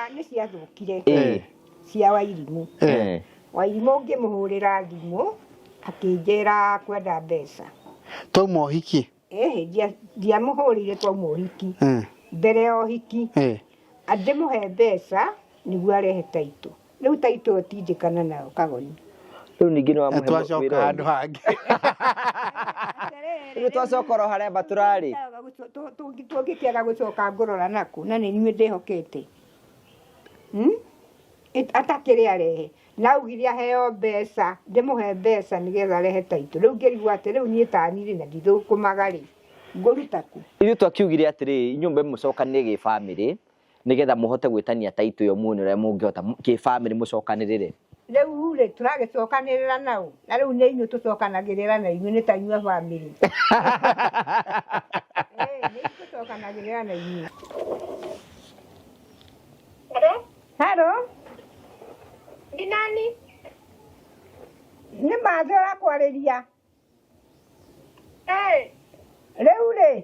nĩ ciathũkire cia Wairimũ. Wairimũ ngĩmũhũrĩra thimũ akĩnjĩra kwenda mbeca. Twauma ũhiki? Ĩhĩ, ndiamũhũrĩire twauma ũhiki. Mbere ya ũhiki ndĩmũhe mbeca nĩguo arehe taitũ. Rĩu taitũ ĩyo tindĩkana nayo kagoni. Rĩu ningĩ nĩ wamũhe Twacoka wĩra handũ ũngĩ. hangĩ. Rĩu twacoka oro harĩa mba tũrarĩ. Tũngĩkĩaga gũcoka ngũrora nakũ na nĩ inyuĩ ndĩhokete. Atakĩrĩ arehe. Na augire aheo mbeca, ndĩmũhe mbeca nĩgetha arehe taitũ. Rĩu ngĩrigwo atĩ rĩu niĩ tani rĩ na ndithũkũmaga rĩ, ngũruta kũ? Ithuĩ twakiugire atĩrĩrĩ, inyuĩ mwambe mũcokanĩrĩre gĩbamĩrĩ nĩgetha mũhote gwĩtania taitũ ĩyo muone ũrĩa mũngĩhota kĩbamĩrĩ mũcokanĩrĩre. Rĩu rĩ, tũragĩcokanĩrĩra naũ? Na rĩu nĩ inyuĩ tũcokanagĩrĩra na inyuĩ, nĩ ta inyuĩ a bamĩrĩ. Ĩĩ, nĩ ithuĩ tũcokanagĩrĩra na inyuĩ. Hello? Haro, Ni nani? nĩ Mathe ũrakwarĩria. Eh, Rĩu rĩ,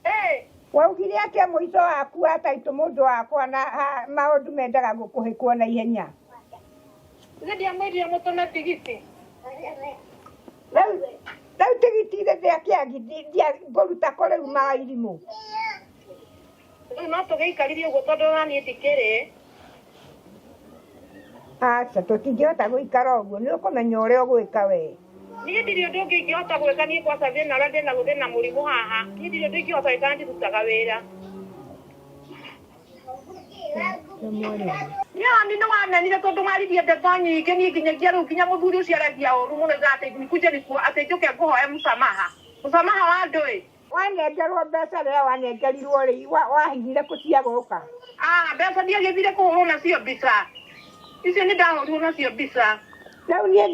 eh. waugire atĩa mũico waku wa taitũ mũndũ wakwa na ha, maũndũ mendaga kũhĩkwo na ihenya. Nĩ ndiamwĩrire mũtũme tigiti. Rĩu rĩu tigiti thĩ ndĩakĩagi ngũruta kũ rĩu mairimũ. Rĩu no tũgĩikarire ũguo tondũ ona niĩ ndikĩrĩ. Aca tũtingĩhota gũikara ũguo nĩ ũkũmenya ũrĩa ũgwĩka we. Niĩ ndirĩ ũndũ ũngĩ ingĩhota gwĩka niĩ kwaca thĩna ũrĩa ndĩnaguo ndĩna mũrimũ haha. Niĩ ndirĩ ũndũ ingĩhota gwĩka na ndirutaga wĩra. Niĩ ona nĩ wamenire tondũ waririe ndeto nyingĩ niĩ nginyagia rĩu nginya mũthuri ũcio aragia ũru mũno augaga atĩ nikuje niku atĩ njũke ngũhoe msamaha. Msamaha wa ndũĩ? Wanengerwo mbeca rĩrĩa wanengerirwo rĩ wahinyire kũ cia gũka? Ah, mbeca ndiagĩthire kũhũrwo nacio mbica. Icio nĩ ndahũrirwo nacio mbica. Rĩu niĩ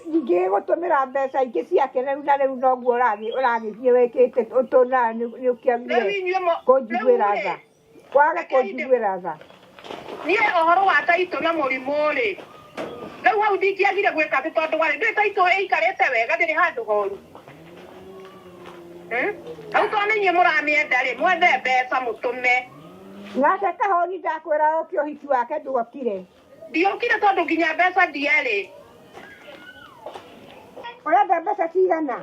ndingĩgũtũmĩra mbeca ingĩ ciake rĩu na rĩu noguo ũragĩthiĩ wĩkĩte ũtũna nĩ ũkĩagire Rĩu inyuĩ mo kũnjiguĩra rĩu tha. rĩ Wage rekei ndĩ kũnjiguĩra tha. Niĩ ũhoro wa taitũ na mũrimũ-rĩ, rĩu hau ndingĩagire gwĩka atĩ tondũ warĩ ndũĩ taitũ ĩikarĩte wega ndĩrĩ handũ horu. Hmm? Hau tondũ nĩ inyuĩ mũramĩenda-rĩ, mwethe mbeca mũtũme. Nake Kahoni ndakwĩra oke ũhiki wake ndwokire. Ndiokire tondũ nginya mbeca ndierĩ. Ũrenda mbeca cigana?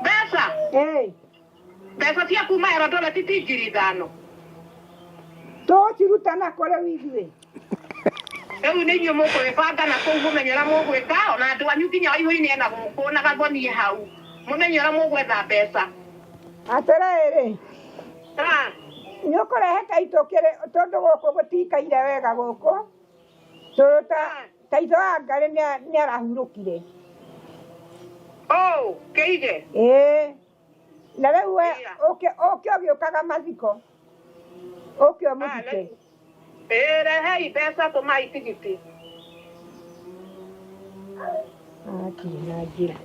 Mbeca? Ĩĩ. Mbeca cia kuma Eldoret ti 5,000. Tũgũciruta nakũ rĩu ithuĩ? Rĩu nĩ inyuĩ mũkwĩbanga na kũu mũmenye ũrĩa mũgwĩka, ona andũ anyu nginya Waihũri nĩ ena gũkũ na Gathoni e hau, mũmenye ũrĩa mũgwetha mbeca. Atĩrĩrĩ, nĩ ũkũrehe taitũ kĩrĩ tondũ gũkũ gũtikaire wega gũkũ, tondũ ta taitũ wa Ngarĩ nĩ arahurũkire. Oh, kĩige? Ĩĩ. Na rĩu we ũke ũke ũgĩũkaga mathiko. Ũke ũmũthike. Ĩĩ rehei mbeca tũmai tigiti. Hatirĩ na njĩra.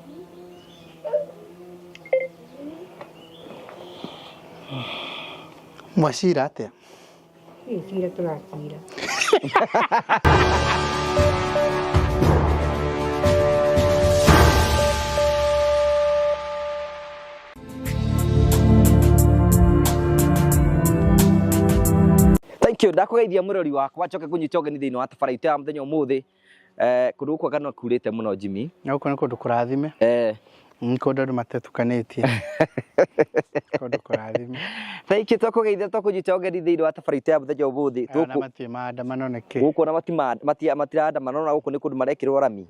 Mwacira atĩa? Ĩ cira tũracira. Thank you. Ndakũgeithia mũrori wakwa njoke kũnyita ũgeni thĩinĩ wa tabara itũ ya mũthenya ũmũthĩ. Eh, kũndũ gũkũ anga no kurĩte mũno Jimmy. Na gũkũ nĩ kũndũ kũrathime. Eh. Kũndũ andũ matetukanĩtie. Kũndũ kũrathime. Thank you twakũgeithia twakũnyita ũgeni thĩinĩ wa tabara itũ ya mũthenya ũmũthĩ. Ona matirĩ maandamano nĩkĩ? Gũkũ ona matiraandamana ona gũkũ nĩ kũndũ marekĩrwo rami.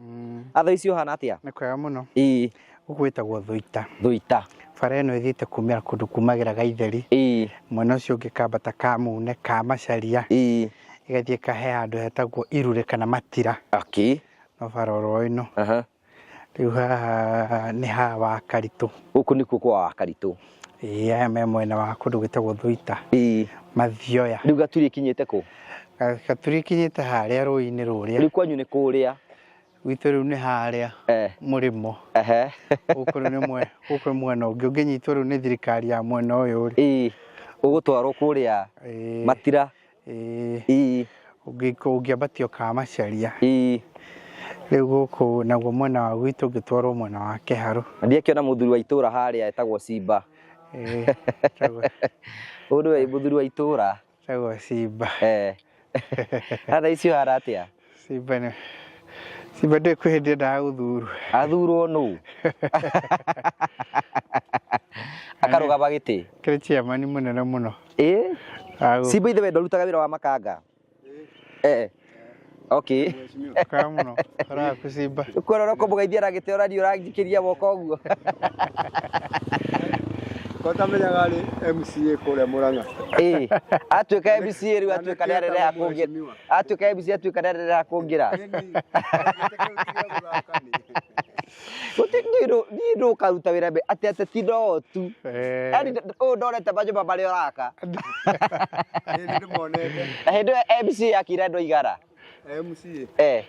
Atha ici ũhana atĩa? Nĩ kwega mũno. Ĩĩ. Gũkũ gwĩtagwo Thũita. Thũita. Bara ĩno ĩthiĩte kumĩra kũndũ kumagĩra Gaitheri. Ĩĩ. Mwena ũcio ũngĩ kambata Kamune, Kamacharia. Ĩĩ. Ĩgathiĩ ĩkahe handũ hetagwo Irure kana Matira. Okay. No bara oro ĩno. Aha. Rĩu haha nĩ ha Wakaritũ. Gũkũ nĩkuo kwa Wakaritũ. Ĩĩ aya me mwena wa kũndũ gwĩtagwo Thũita. Ĩĩ. Mathioya. Rĩu Gaturi ĩkinyĩte kũ? Gaturi ĩkinyĩte harĩa rũĩ-inĩ rũrĩa. Rĩu kwanyu nĩ kũrĩa? Gwitũ rĩu nĩ harĩa mũrĩmo. Gũkũ rĩu nĩ mwe gũkũ nĩ mwena ũngĩ ũngĩnyitwo rĩu nĩ thirikari ya mwena ũyũ rĩ. Ĩĩ. Ũgũtwarwo kũrĩa Matira. Ĩĩ. Ũngĩambatio Kamacharia. Ĩĩ. Rĩu gũkũ naguo mwena wa gwitũ ũngĩtwarwo mwena wa Kĩharũ. Na ndiakĩona mũthuri wa itũra harĩa etagwo Simba. Ĩĩ. Ũyũ nĩwe mũthuri wa itũra. Etagwo Simba. Thaa ici ũhana atĩa? Simba nĩ Simba ndĩ kwĩ hĩndĩ endaga gũthurwo. Athurwo nũ? Akarũgama gĩtĩ. Kĩrĩ chairman mũnene mũno. Ĩ? Simba ithe we ndũrutaga wĩra wa makanga? Okay. Kaga mũno. Ũraku Simba. Ũkorora kũmũgeithia na gĩtĩ ũrani ũranjikĩria moko ũguo. Kotamenyaga rĩ MCA kũrĩa Murang'a. Ĩ, atuĩka MCA rĩu atuĩka nĩ arereha kũngĩra. Atuĩka MCA atuĩka nĩ arereha kũngĩra. Niĩ ndũkaruta wĩra atĩ ateti no tu. Yaani ũyũ ndonete manyũmba marĩa ũraka. Nĩndĩmonete. Na hĩndĩ ĩyo MCA akĩire andũ aigana? MCA.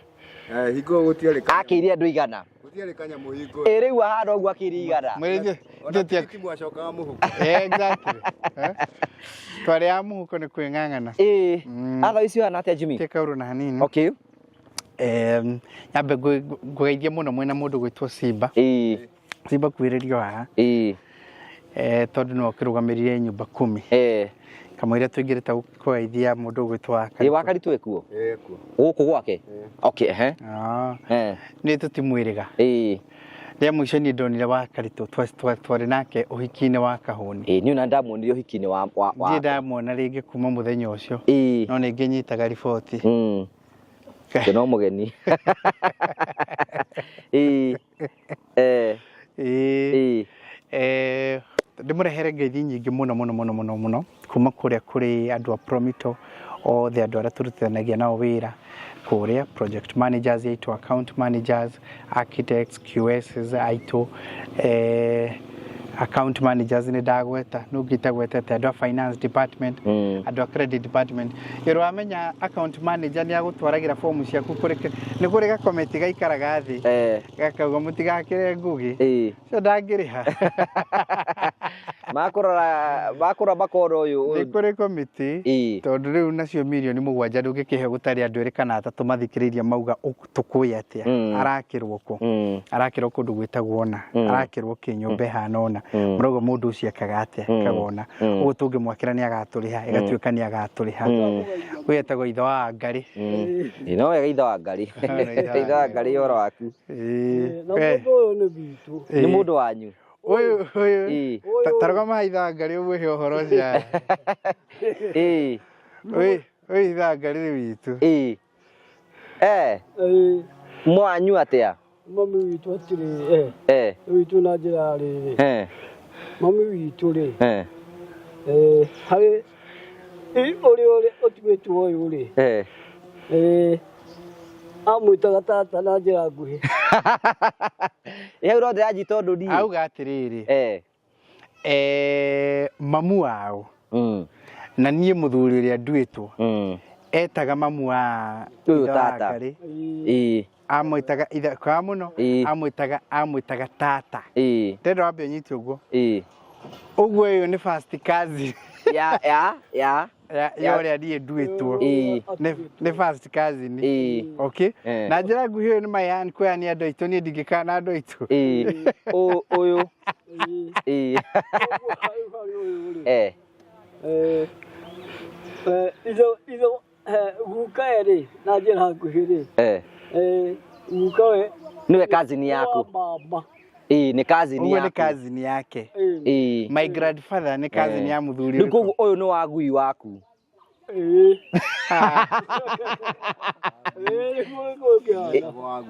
Hingo gũtiarĩ kanyamũ. Akĩire andũ igana. Gũtiarĩ kanyamũ hingo. Ĩ rĩu ahana ũguo akĩire igana. Ona tigiti mwacokaga mũhuko. Exactly. Twarĩ a mũhuko nĩ kwĩng'ang'ana. Ĩ. Atha icio hana atĩa Jimmy? Ti kaũndũ na hanini. Okay. Nyambe ngũgeithie mũno mwĩna mũndũ gwĩtwo Simba. Simba kuhĩrĩrio haha. Tondũ nĩwe ũkĩrũgamĩrĩire nyũmba 10. Kamũira tũingĩrĩte kũgeithia mũndũ ũgwĩtwo Wakaritũ. Ĩ Wakaritũ ĩkuo? Ĩkuo. Gũkũ gwake? Okay, ehe. Nĩ tũtimwĩrĩga. Rĩa mũico niĩ ndonire Wakaritũ twarĩ nake ũhiki-inĩ wa Kahũni. Ĩ niĩ ona ndamuonire ũhiki-inĩ wa Ndirĩ ndamuona rĩngĩ kuma mũthenya ũcio. No nĩ ngĩnyitaga riboti. Ũcio no mũgeni. Ndĩmũrehere ngeithi nyingĩ mũno mũno mũno mũno mũno kuma kũrĩa kũrĩ andũ a Promito othe andũ arĩa tũrutithanagia nao wĩra kũrĩa, project managers aitũ, account managers, architects, QSs aitũ, account managers nĩ ndagweta, nũ ũngĩ itagwetete, andũ a finance department, andũ a credit department. Ĩrĩ wamenya account manager nĩ agũtwaragĩra fomu ciaku kũrĩ nĩ kũrĩ gakomiti gaikaraga thĩ gakauga mũtigakĩre Ngugi cio ndangĩrĩha. Makũrora makona ũyũ. Nĩ kũrĩ komiti tondũ rĩu nacio mirioni 7 ndũngĩkĩhe gũtarĩ andũ erĩ kana atatũ mathikĩrĩirie mauga tũkũĩ atĩa, arakĩrwo kũ, arakĩrwo kũndũ gwĩtagwo ũna, arakĩrwo kĩnyũmba ĩhana ũna, marauga mũndũ ũcio ekaga atĩa, ekaga ũna, ũguo tũngĩmwakĩra nĩ agatũrĩha, ĩgatuĩka nĩ agatũrĩha. Ũyũ etagwo ithe wa Ngarĩ. No wega ithe wa Ngarĩ. Ithe wa Ngarĩ ũhoro waku. Na mũndũ ũyũ nĩ witũ. Nĩ mũndũ wanyu. Ũyũ ũyũ tarũgama ithe wa Ngarĩ ũmwĩhe ũhoro ũcio. Ũyũ ithe wa Ngarĩ nĩ witũ. Mwanyu atĩa? Mami witũ atĩrĩ, witũ na njĩra rĩrĩ. Mami witũ rĩ. Harĩ ũrĩa ũtuĩtwo ũyũ rĩ. Amwĩtaga tata na njĩra nguhĩ. Hau no ndĩranjita tondũ niĩ. Auga atĩrĩrĩ. Mamu wao. Na niĩ mũthuri ũrĩa nduĩtwo. Etaga mamu wa ũyũ tata. Amwĩtaga ithe kwa mũno, amwĩtaga tata. Ndenda wambe ũnyite ũguo. Ũguo ũyũ nĩ first cousin. Ya ya ya. Ya ũrĩa niĩ nduĩtwo. Nĩ first cousin. Okay. Na njĩra nguhĩ ũyũ nĩ my uncle, yani andũ aitũ, niĩ ndingĩkana na andũ aitũ. Ũyũ. Ithe guka rĩ na njĩra nguhĩ rĩ. Guka we nĩwe cousin yaku. Baba. Nĩ cousin Ũguo nĩ yaku. cousin yake. My grandfather nĩ cousin ya mũthuri Rĩu ũrĩkũ? koguo ũyũ nĩ wa ngui waku.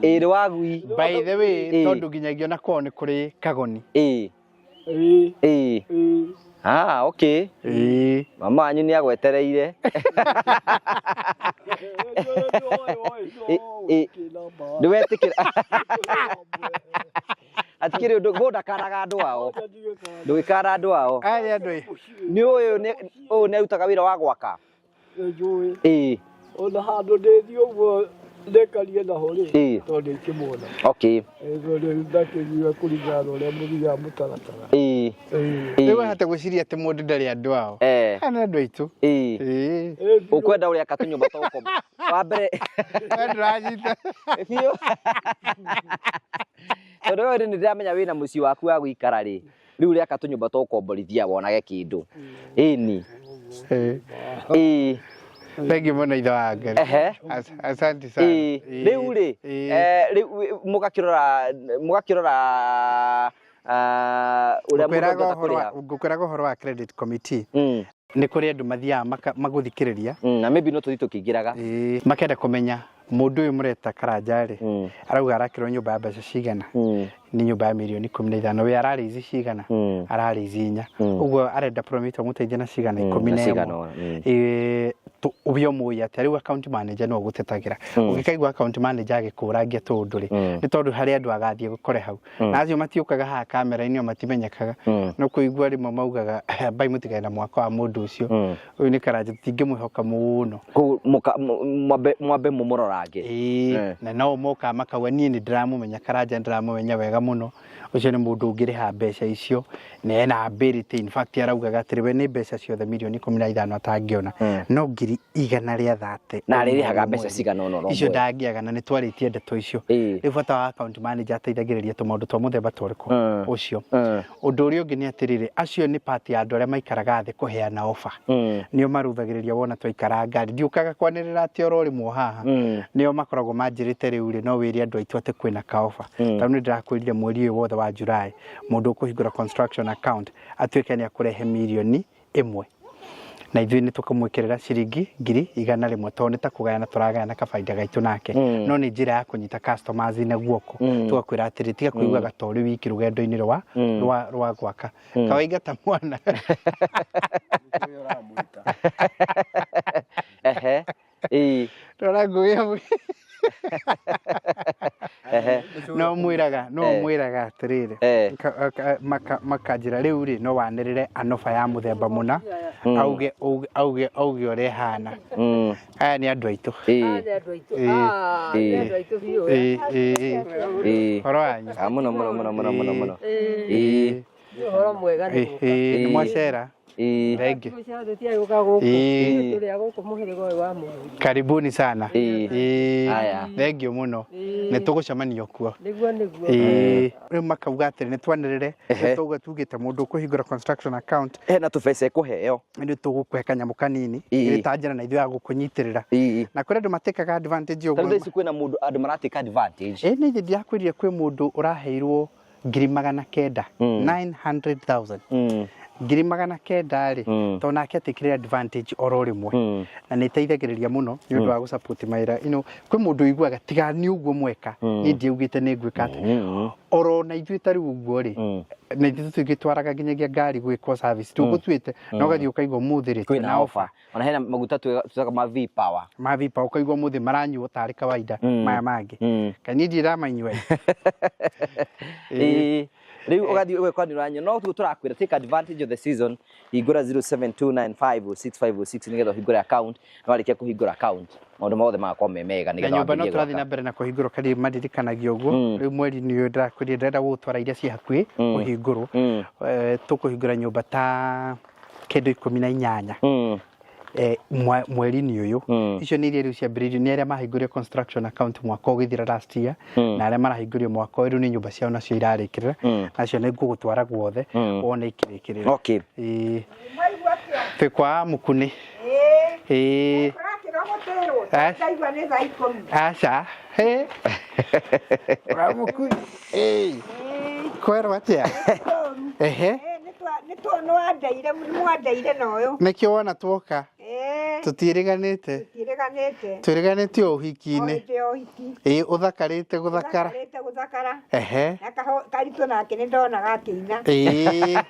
Nĩ wa ngui. By the way, tondũ nginyagia ona kwao nĩ kũrĩ kagoni. Okay. Mama wanyu nĩ agwetereire. Ndĩwetĩkĩra. Atikĩrĩ ũndũ, mũndũ ndakaraga andũ ao. Ndũgĩkara andũ ao. Aya andũ ĩ. Nĩ ũyũ nĩ ũyũ nĩ arutaga wĩra wa gwaka. Nĩnjũĩ. Ona handũ ndĩthiĩ ũguo ndĩkarie naho rĩ, tondũ ndikĩmuona. Okay. Tondũ ndakĩnyua kũringana na ũrĩa mũthiaga mũtaratara. Rĩu ahota gwĩciria atĩ mũndũ ndarĩ andũ ao. Aya nĩ andũ aitũ. Ũkwenda ũrĩa aka tũnyũmba twa gũkoma. Wa mbere. Ndĩranyita. Biũ. Tondũ we nĩ ndĩramenya wĩna mũciĩ waku wa gũikara rĩ. Rĩu ũrĩa aka tũnyũmba twa gũkomborithia wonage kĩndũ. Ĩni. Ĩĩ. Thank you mũno ithe wa Ngai. Asante sana. Ĩĩ. Rĩu rĩ, rĩu mũgakĩrora mũgakĩrora ũrĩa mũndũ Ngũkwĩraga angĩhota ũhoro wa kũrĩha. ngũkwĩraga ũhoro wa credit committee. Nĩ kũrĩ andũ mathiaga magũthikĩrĩria. Na maybe no tũthiĩ tũkĩingĩraga. Ĩĩ, makenda kũmenya mũndũ ũyũ mũreta Karanja rĩ, arauga arakĩrwo nyũmba ya mbeca cigana? Nĩ nyũmba ya mirioni 15. We ararĩizi cigana? Ararĩizi 4. Ũguo arenda promoter mũteithie na cigana? 11. Na cigana ũna. Ĩĩ, ũbio mũĩ atĩa rĩu account manager no ũgũtetagĩra. Ũngĩkaigua account manager agĩkũrangia tũũndũ rĩ, nĩ tondũ harĩ andũ agathiĩ gũkore hau. Na acio matiũkaga haha kamera-inĩ o matimenyekaga. No kũigua rĩmwe maugaga mbai mũtigane na mwaka wa mũndũ ũcio. Ũyũ nĩ Karanja tũtingĩmwĩhoka mũno. Koguo mwambe mwambe mũmũrorange. Ĩĩ, na no mokaga makauga niĩ nĩ ndĩramũmenya Karanja, nĩ ndĩramũmenya wega mũno. Ũcio nĩ mũndũ ũngĩrĩha mbeca icio na ena ability. In fact araugaga atĩrĩ we nĩ mbeca ciothe mirioni 15 atangĩona, no 130,000 Na arĩrĩhaga mbeca cigana ũna oro icio mweri. ndangĩaga, na nĩ twarĩtie ndeto icio. Rĩu bata wa account manager ateithagĩrĩria tũmaũndũ twa mũthemba ta ũrĩkũ ũcio. Ũndũ ũrĩa ũngĩ nĩ atĩrĩrĩ, acio nĩ part ya andũ arĩa maikaraga thĩ kũheana offer. Nĩo maruthagĩrĩria wona twaikara ngari ndiũkaga kwanĩrĩra atĩ oro rĩmwe haha. Nĩo makoragwo manjĩrĩte rĩu rĩ, no wĩre andũ aitũ atĩ kwĩna ka offer. Tondũ nĩ ndĩrakwĩrire mweri ũyũ wothe wa July mũndũ ũkũhingũra construction account atuĩke nĩ akũrehe mirioni 1, na ithuĩ nĩ tũkũmwĩkĩrĩra ciringi 100,000, tondũ nĩ ta kũgayana tũragayana kabaida gaitũ nake. No nĩ njĩra ya kũnyita customers na guoko, tũgakwĩra atĩrĩ tiga kũiguaga ta ũrĩ wiki rũgendo-inĩ rwa rwa rwa gwaka. Kawaigata mwana. Ehe. Ĩĩ. Rora ngũgĩ no mwĩraga no mwĩraga atĩrĩrĩ, makanjĩra rĩu rĩ no wanĩrĩre anoba ya mũthemba mũna, auge auge auge auge ũrĩa ĩhana. Aya nĩ andũ aitũ. Ĩĩ. Nĩ andũ aitũ. Ĩĩ. Ah, nĩ Ĩĩ. andũ aitũ biũ. Ĩĩ, ĩĩ. Ĩĩ. Ũhoro wanyu? Ah, mũno mũno mũno mũno mũno mũno. Ĩĩ. Ĩĩ. Nĩ ũhoro mwega nĩ Ĩĩ, gũka. ĩĩ, nĩ mwacera? Ĩĩ. Thank you. Tũtiarĩ gũka gũkũ. Ĩĩ. Tũrĩ a gũkũ mũhĩrĩga ũyũ wa Mũhunjia. Karibuni sana. Ĩĩ. Ĩĩ. Aya. Thank you mũno. Ĩĩ. Nĩ tũgũcemania kuo. Nĩguo nĩguo. Ĩĩ. Rĩu makauga atĩrĩ nĩ twanĩrĩre, nĩ tauga tugĩte mũndũ ũkũhingũra construction account Hena tũbeca ĩkũheo. Nĩ tũgũkũhe kanyamũ kanini Ĩĩ. ĩrĩ ta njĩra na ithuĩ ya gũkũnyitĩrĩra. Ĩĩ. Na kũrĩ andũ matĩkaga advantage Tarĩu thaa ũguo. ici kwĩna mũndũ andũ maratĩka advantage. Ĩĩ, nĩ ithe ndirakwĩrire kwĩ mũndũ ũraheirwo 900,000, 900,000. 900,000 rĩ, tondũ nake atĩkire advantage oro rĩmwe, na nĩ ĩteithagĩrĩria mũno nĩ ũndũ wa gũsupport mawĩra. Kwĩ mũndũ ũiguaga tiga nĩ ũguo mweka, niĩ ndiaugĩte nĩ ngwĩka atĩ oro na ithuĩ ta rĩu ũguo rĩ, na ithuĩ tũtingĩtwaraga nginyagia ngari gwĩkwo service tũgũtuĩte, na ũgathiĩ ũkaigua ũmũthĩ rĩ Kwĩna offer. Ona hena maguta twĩtaga ma V power. Ma V power, ũkaigua ũmũthĩ maranyuo tarĩ kawaida maya mangĩ. Kana niĩ ndiramanyua. Ĩĩ. Rĩu ũgathiĩ ũgekora nĩ ũranyua, no tiguo tũrakwĩra take advantage of the season. Hingũra 0729506506 nĩgetha ũhingũre account, na warĩkia kũhingũra account maũndũ mothe magakorwo me mega Na nĩgetha nyũmba no wambĩrĩrie tũrathiĩ na gwaka. mbere na kũhingũrwo karĩ maririkanagia ũguo. Rĩu mweri-inĩ ũyũ ndĩrakwĩrire ndĩrenda gũgũtwara iria ciĩ hakuhĩ kũhingũrwo. Tũkũhingũra nyũmba ta kĩndũ 18 mweri-inĩ ũyũ. Icio nĩ iria rĩu ciambĩrĩirio nĩ arĩa mahingũrire construction account mwaka ũgĩthira last year, na arĩa marahingũrio mwaka ũyũ, rĩu nĩ nyũmba ciao nacio irarĩkĩrĩra. Nacio nĩ ngũgũtwara guothe wone ikĩrĩkĩrĩra. Ĩĩ. Twĩ kwa Mũkunĩ. Ĩĩ. Ũrakĩrwo gũtĩrwo. Eh? Ndaigua nĩ thaa 10. Aca. Hĩ. Kwa Mũkunĩ. Ĩĩ. Kwerwo atĩa? Ehe. Nĩ wandeire, nĩ mwandeire na ũyũ. Nĩkĩo wona tuoka. Ĩĩ. Tũtiĩrĩganĩte. Tũtiĩrĩganĩte. Twĩrĩganĩte o ũhiki-inĩ. O hĩndĩ ya ũhiki. Ĩĩ, ũthakarĩte gũthakara. Ũthakarĩte gũthakara. Ehe. Na karitũ nake nĩ ndonaga akĩina. Ĩĩ.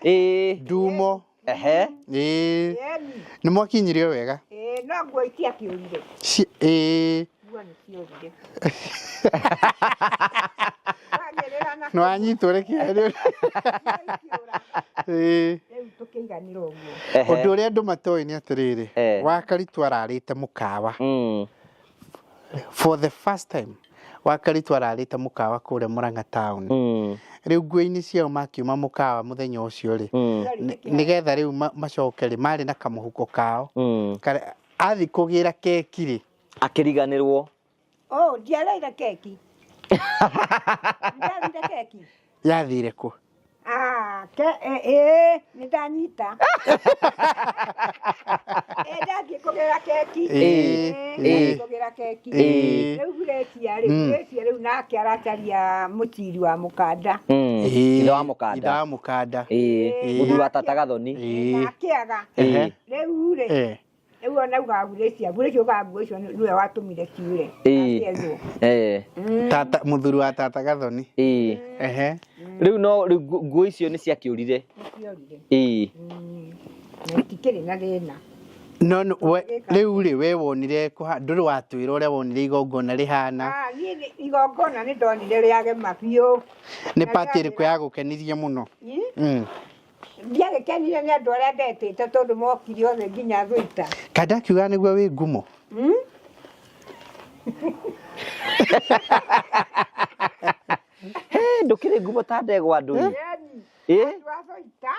Ĩĩ. Ndumo. Ehe. Ĩĩ. Ĩni. Nĩ mwakinyirio wega. Ĩĩ, no nguo itiakĩũrire. Ĩĩ. Nguo nĩ ciorire. Wagĩrĩra na Nĩ wanyitwo reke. Ĩĩ. Rĩu tũkĩiganĩra ũguo. Ũndũ ũrĩa andũ matoĩ nĩ atĩrĩrĩ, Wakaritu ararĩte mũkawa. For the first time Wakaritu ararĩte mũkawa kũrĩa Murang'a town. Rĩu nguo-inĩ ciao makiuma mũkawa mũthenya ũcio rĩ, nĩgetha rĩu macoke rĩ, marĩ na kamũhuko kao. Athiĩ kũgĩra keki rĩ, akĩriganĩrwo. Oh, ndiareire keki. Ndiareire keki. Yathire kũ? Ah. Ke ĩ nĩ ndanyita. Ĩ ndathiĩ kũgĩra keki. Ĩĩ, Ĩ ĩĩ. kũgĩra keki. Ĩĩ. Rĩu Gracia rĩ, Gracia rĩu nake aracaria mũciri wa mũkanda. Ĩĩ, Ithe wa ithe mũkanda. wa mũkanda. Ĩĩ. Ĩĩ. Mũthuri wa tata Gathoni. Ĩĩ. Akĩaga. Ĩĩ. Rĩu rĩ, Eh. rĩu ona ugaga Gracia, Gracia ugaga nguo icio nĩwe watũmire ciure. Ĩĩ. Aciethwo. Eh. Tata mũthuri wa tata Gathoni. Ĩĩ. Ehe. Rĩu no rĩu nguo icio nĩ ciakĩũrire. Nĩciorire. Ĩĩ. Na itikĩrĩ na thĩna. No no, we rĩu rĩ we wonire kũha ndũrĩ watwĩra ũrĩa wonire igongona rĩhana. Ah, niĩ igongona nĩ ndonire rĩagema biũ. Nĩ pati ĩrĩkũ yagũkenirie mũno? Ĩ? Ndiagĩkenire nĩ andũ arĩa ndetĩte tondũ mokire othe nginya Thũita. Kanda akiuga nĩguo wĩ ngumo. He, ndũkĩrĩ ngumo ta ndegwa ndũi. Yaani, Ĩ? andũ a Thũita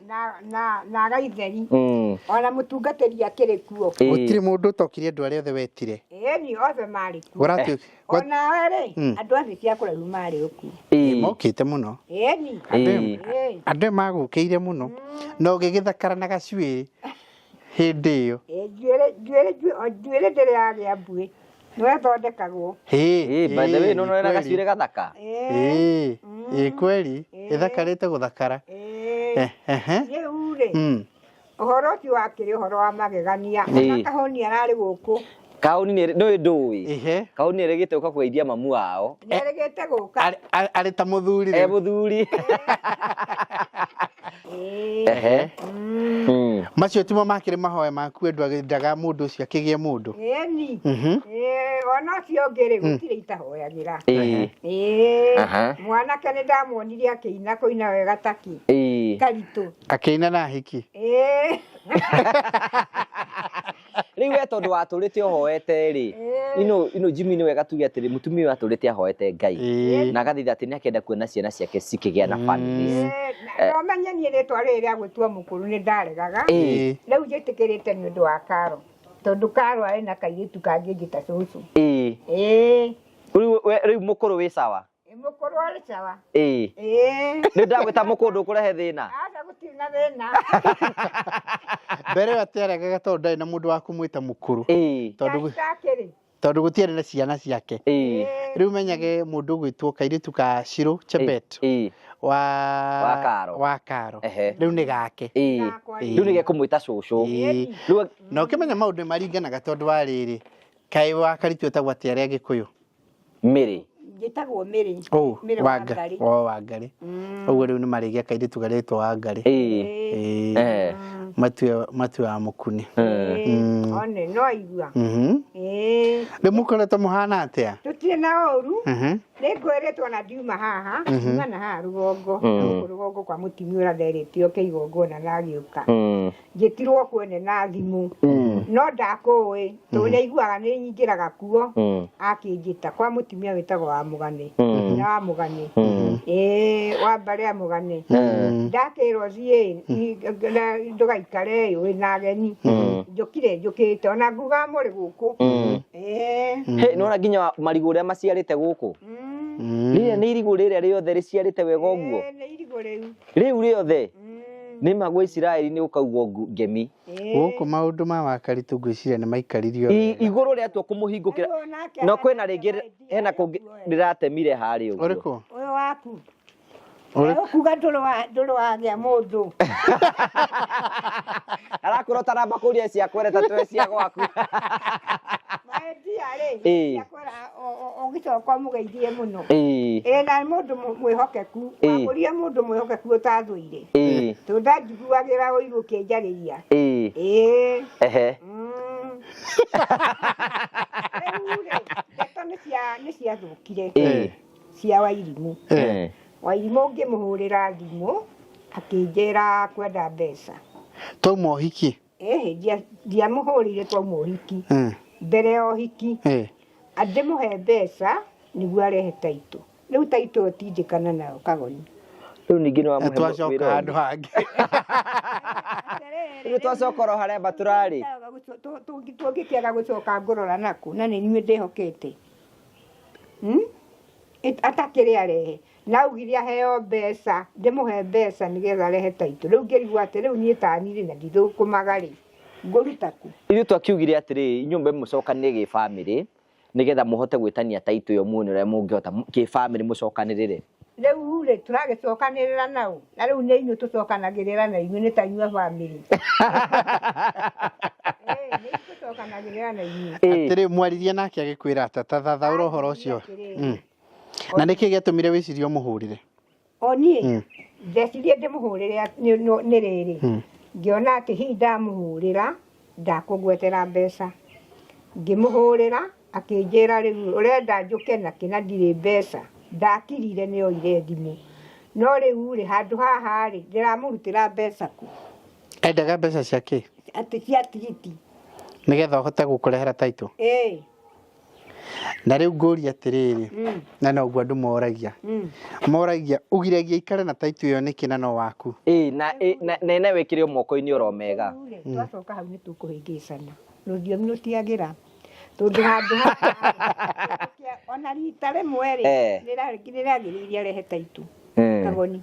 na na na Gaitheri ona mũtungatĩri akĩrĩ kuo. Ĩĩ. Gũtirĩ mũndũ ũtokire andũ arĩa othe wetire. Ĩni othe marĩ kuo. Ũratuĩ Onawe rĩ, andũ acio cia kũraihu marĩ okuo. Ĩĩ. mokĩte mũno. Ĩni. Ĩĩ. Ĩĩ. Andũ aya magũkĩire mũno. Na ũgĩgĩthakara na gacuĩrĩ hĩndĩ ĩyo. Ĩĩ, njuĩrĩ njuĩrĩ njuĩrĩ ndĩrĩ yagĩa mbuĩ. Nĩwe thondekagwo. Ĩĩ, Ĩĩ, by the way, ĩĩ, no nĩ kweli. gacuĩrĩ gathaka. Ĩĩ. Ĩĩ, ĩĩ kweli ĩthakarĩte gũthakara. Ĩĩ. Ehe. Rĩu rĩ, ũhoro ũcio wakĩrĩ ũhoro wa magegania. Ĩĩ. Ona kahũni ararĩ gũkũ. Kaũni nĩ nĩ ndũĩ. Ehe. Kaũni nĩ rĩgĩte gũka kũgeithia mamu wao. Nĩerĩgĩte gũka. Arĩ ta mũthuri E rĩu. mũthuri. Ĩĩ. Ehe. Macio timo makĩrĩ mahoya maku andũ agĩendaga mũndũ ũcio akĩgĩe mũndũ. Ĩni. Ĩĩ, ona ũcio ũngĩ rĩ, gũtirĩ itahoyagĩra. Ĩĩ. Ĩĩ. Aha. Mwanake nĩ ndamuonire akĩina kũina wega taki. Ĩĩ. Karitũ. Akĩina na hiki. Ĩĩ. Rĩu we tondũ watũrĩte ũhoete rĩ, ino Jimmy nĩ wega tuge atĩrĩ mũtumia ũyũ atũrĩte ahoete Ngai. Ĩĩ. Na agathaitha atĩ nĩ akenda kuona ciana ciake cikĩgĩa na families. Ĩĩ, na ũmenye niĩ rĩtwa rĩrĩ rĩa gwĩtwo mũkũrũ nĩ ndaregaga. Ĩĩ. Rĩu njĩtĩkĩrĩte nĩ ũndũ wa Karo. Tondũ Karo arĩ na kairĩtu kangĩ njĩta cũcũ. Ĩĩ. Ĩĩ. Rĩu rĩu mũkũrũ wĩ sawa. Ĩ, mũkũrũ arĩ sawa. Ĩĩ. Ĩĩ. Nĩ ndagwĩta mũkũrũ ndũkũrehe thĩna. Aca gũtirĩ na thĩna. Mbere ĩyo atiaregaga tondũ ndarĩ na mũndũ wa kũmwĩta mũkũrũ. Ĩĩ. Tondũ Ndakĩrĩ. tondũ gũtiarĩ na ciana ciake. Ĩĩ. Rĩu menyage mũndũ ũgwĩtwo kairĩtu ka Shiro Chebet Ĩĩ. wa Wa Karo. wa Karo. Ehe. Rĩu nĩ gake. Ĩĩ. Gakwa Rĩu nĩ gekũmwĩta cũcũ. Ĩĩ. Rĩu Na ũkĩmenya maũndũ maringanaga tondũ wa rĩrĩ kaĩ wa Karitũ etagwo atĩa arĩa Gĩkũyũ? Mĩrĩ. Njĩtagwo Mĩrĩ. Oh, Mĩrĩ Wanga. Wangarĩ. Oh, Wangarĩ. Ũguo rĩu nĩ marĩgĩa kairĩtu garĩtwo Wangarĩ. Ĩĩ. Ĩĩ. Eh. Matue matue wa mũkuni. Ĩĩ. One no aigua. Ĩĩ. Rĩu mũkoretwo mũhana atĩa? Tũtirĩ na ũru. Nĩ ngwĩrĩtwo na ndiuma haha, ndiuma na haha rũgongo, gũkũ rũgongo kwa mũtumia ũrĩa nderĩte oke igongona na agĩũka. Njĩtirwo kwene na thimũ, no ndakũĩ, tondũ nĩaiguaga nĩ nyingĩraga kuo, akĩnjĩta kwa mũtumia wĩtagwo wa Mũgane, na wa Mũgane. Ĩĩ, wa mbarĩ ya Mũgane. Ndakĩrwo thiĩ, ndũgaikare wĩna ageni. Njũkire njũkĩte, ona ngugaga mũrĩ gũkũ. Ĩĩ. Hĩ, nĩwona nginya marigũ ũrĩa maciarĩte gũkũ. Rĩrĩa nĩ irigũ rĩrĩa rĩothe rĩciarĩte wega ũguo. Ĩĩ, nĩ irigũ rĩu. Rĩu rĩothe. Nĩ ma gwĩ Isiraeli nĩ gũkaugwo ngemi. Gũkũ maũndũ ma Wakaritũ ngwĩciria nĩ maikaririo. Igũrũ rĩatua kũmũhingũkĩra. Rĩu onake No kwĩna rĩngĩ hena kũngĩ ndĩratemire harĩa ũguo. Ũrĩkũ? Ũyũ waku. Ũrĩkũ? Ũkuga ndũrĩ wagĩa mũndũ. Arakwĩra ũtaramba kũria cia kwere ta twe cia gwaku. Maendia rĩ, Ĩĩ. ciakwera ũgĩcoka ũmũgeithie mũno. Ĩĩ. Ĩĩ na mũndũ mwĩhokeku. Ĩĩ. Wagũrire mũndũ mwĩhokeku ũtathũire. Ĩĩ. Tondũ ndanjiguagĩra ũiru ũkĩnjarĩria. Ĩĩ. Ĩĩ. Ehe. Rĩu rĩ, ndeto nĩ ciathũkire. Ĩĩ. Cia Wairimũ. Ĩĩ. Wairimũ ngĩmũhũrĩra thimũ akĩnjĩra kwenda mbeca. Twauma ũhiki? Ĩhĩ, ndiamũhũrĩire twauma ũhiki. Mbere ya ũhiki. Andĩmũhe mbeca nĩguo arehe taitũ. Rĩu taitũ tindĩkana nayo Kagoni. Rĩu ningĩ nĩ wamũhe Twacoka wĩra handũ ũngĩ. hangĩ. Rĩu twacoka oro harĩa mba tũrarĩ. Tũngĩkĩaga gũcoka ngũrora nakũ na nĩ inyuĩ ndĩhokete. Atakĩrĩ arehe na augire aheo mbeca, ndĩmũhe mbeca nĩgetha arehe taitũ. Rĩu ngĩrigwo atĩ rĩu niĩ tani rĩ na ndithũkũmaga rĩ, ngũruta kũ? Ithuĩ twakiugire atĩrĩrĩ, inyuĩ mbe mũcokanie gĩbamĩrĩ nĩgetha mũhote gwĩtania taitũ ĩyo muone ũrĩa mũngĩhota kĩbamĩrĩ mũcokanĩrĩre. Rĩu rĩ tũragĩcokanĩrĩra nao, na rĩu nĩ inyuĩ tũcokanagĩrĩra na inyuĩ, nĩ ta inyuĩ a bamĩrĩ. Nĩ ithuĩ tũcokanagĩrĩra na inyuĩ. Atĩrĩ, mwaririe nake agĩkwĩra atĩa? Ta thathaũra ũhoro ũcio. Na nĩkĩ gĩatũmire wĩcirie ũmũhũrĩre? O niĩ ndecirie ndĩmũhũrĩre nĩ rĩrĩ, ngĩona atĩ hihi ndamũhũrĩra ndakũngwetera mbeca. Ngĩmũhũrĩra akĩnjĩra rĩu ũrenda njũke nakĩ na ndirĩ mbeca. Ndakirire nĩ oire thimũ. No rĩu rĩ handũ haha rĩ ndĩramũrutĩra mbeca kũ? Endaga mbeca cia kĩ? Atĩ cia tigiti. Nĩgetha ũhote gũkũrehera taitũ? Ĩĩ. Na rĩu ngũria atĩrĩrĩ, na noguo andũ moragia. Moragia ugiragia ikare na taitũ ĩyo nĩkĩ na no waku? Ĩĩ, na na nawe ĩkĩrĩ o moko-inĩ oro mega. Twacoka hau nĩ tũkũhĩngĩcana. Rũthiomi rũtiagĩra. Tondũ handũ haha ona rita rĩmwe rĩ, nĩragĩrĩire arehe taitũ. Kagoni.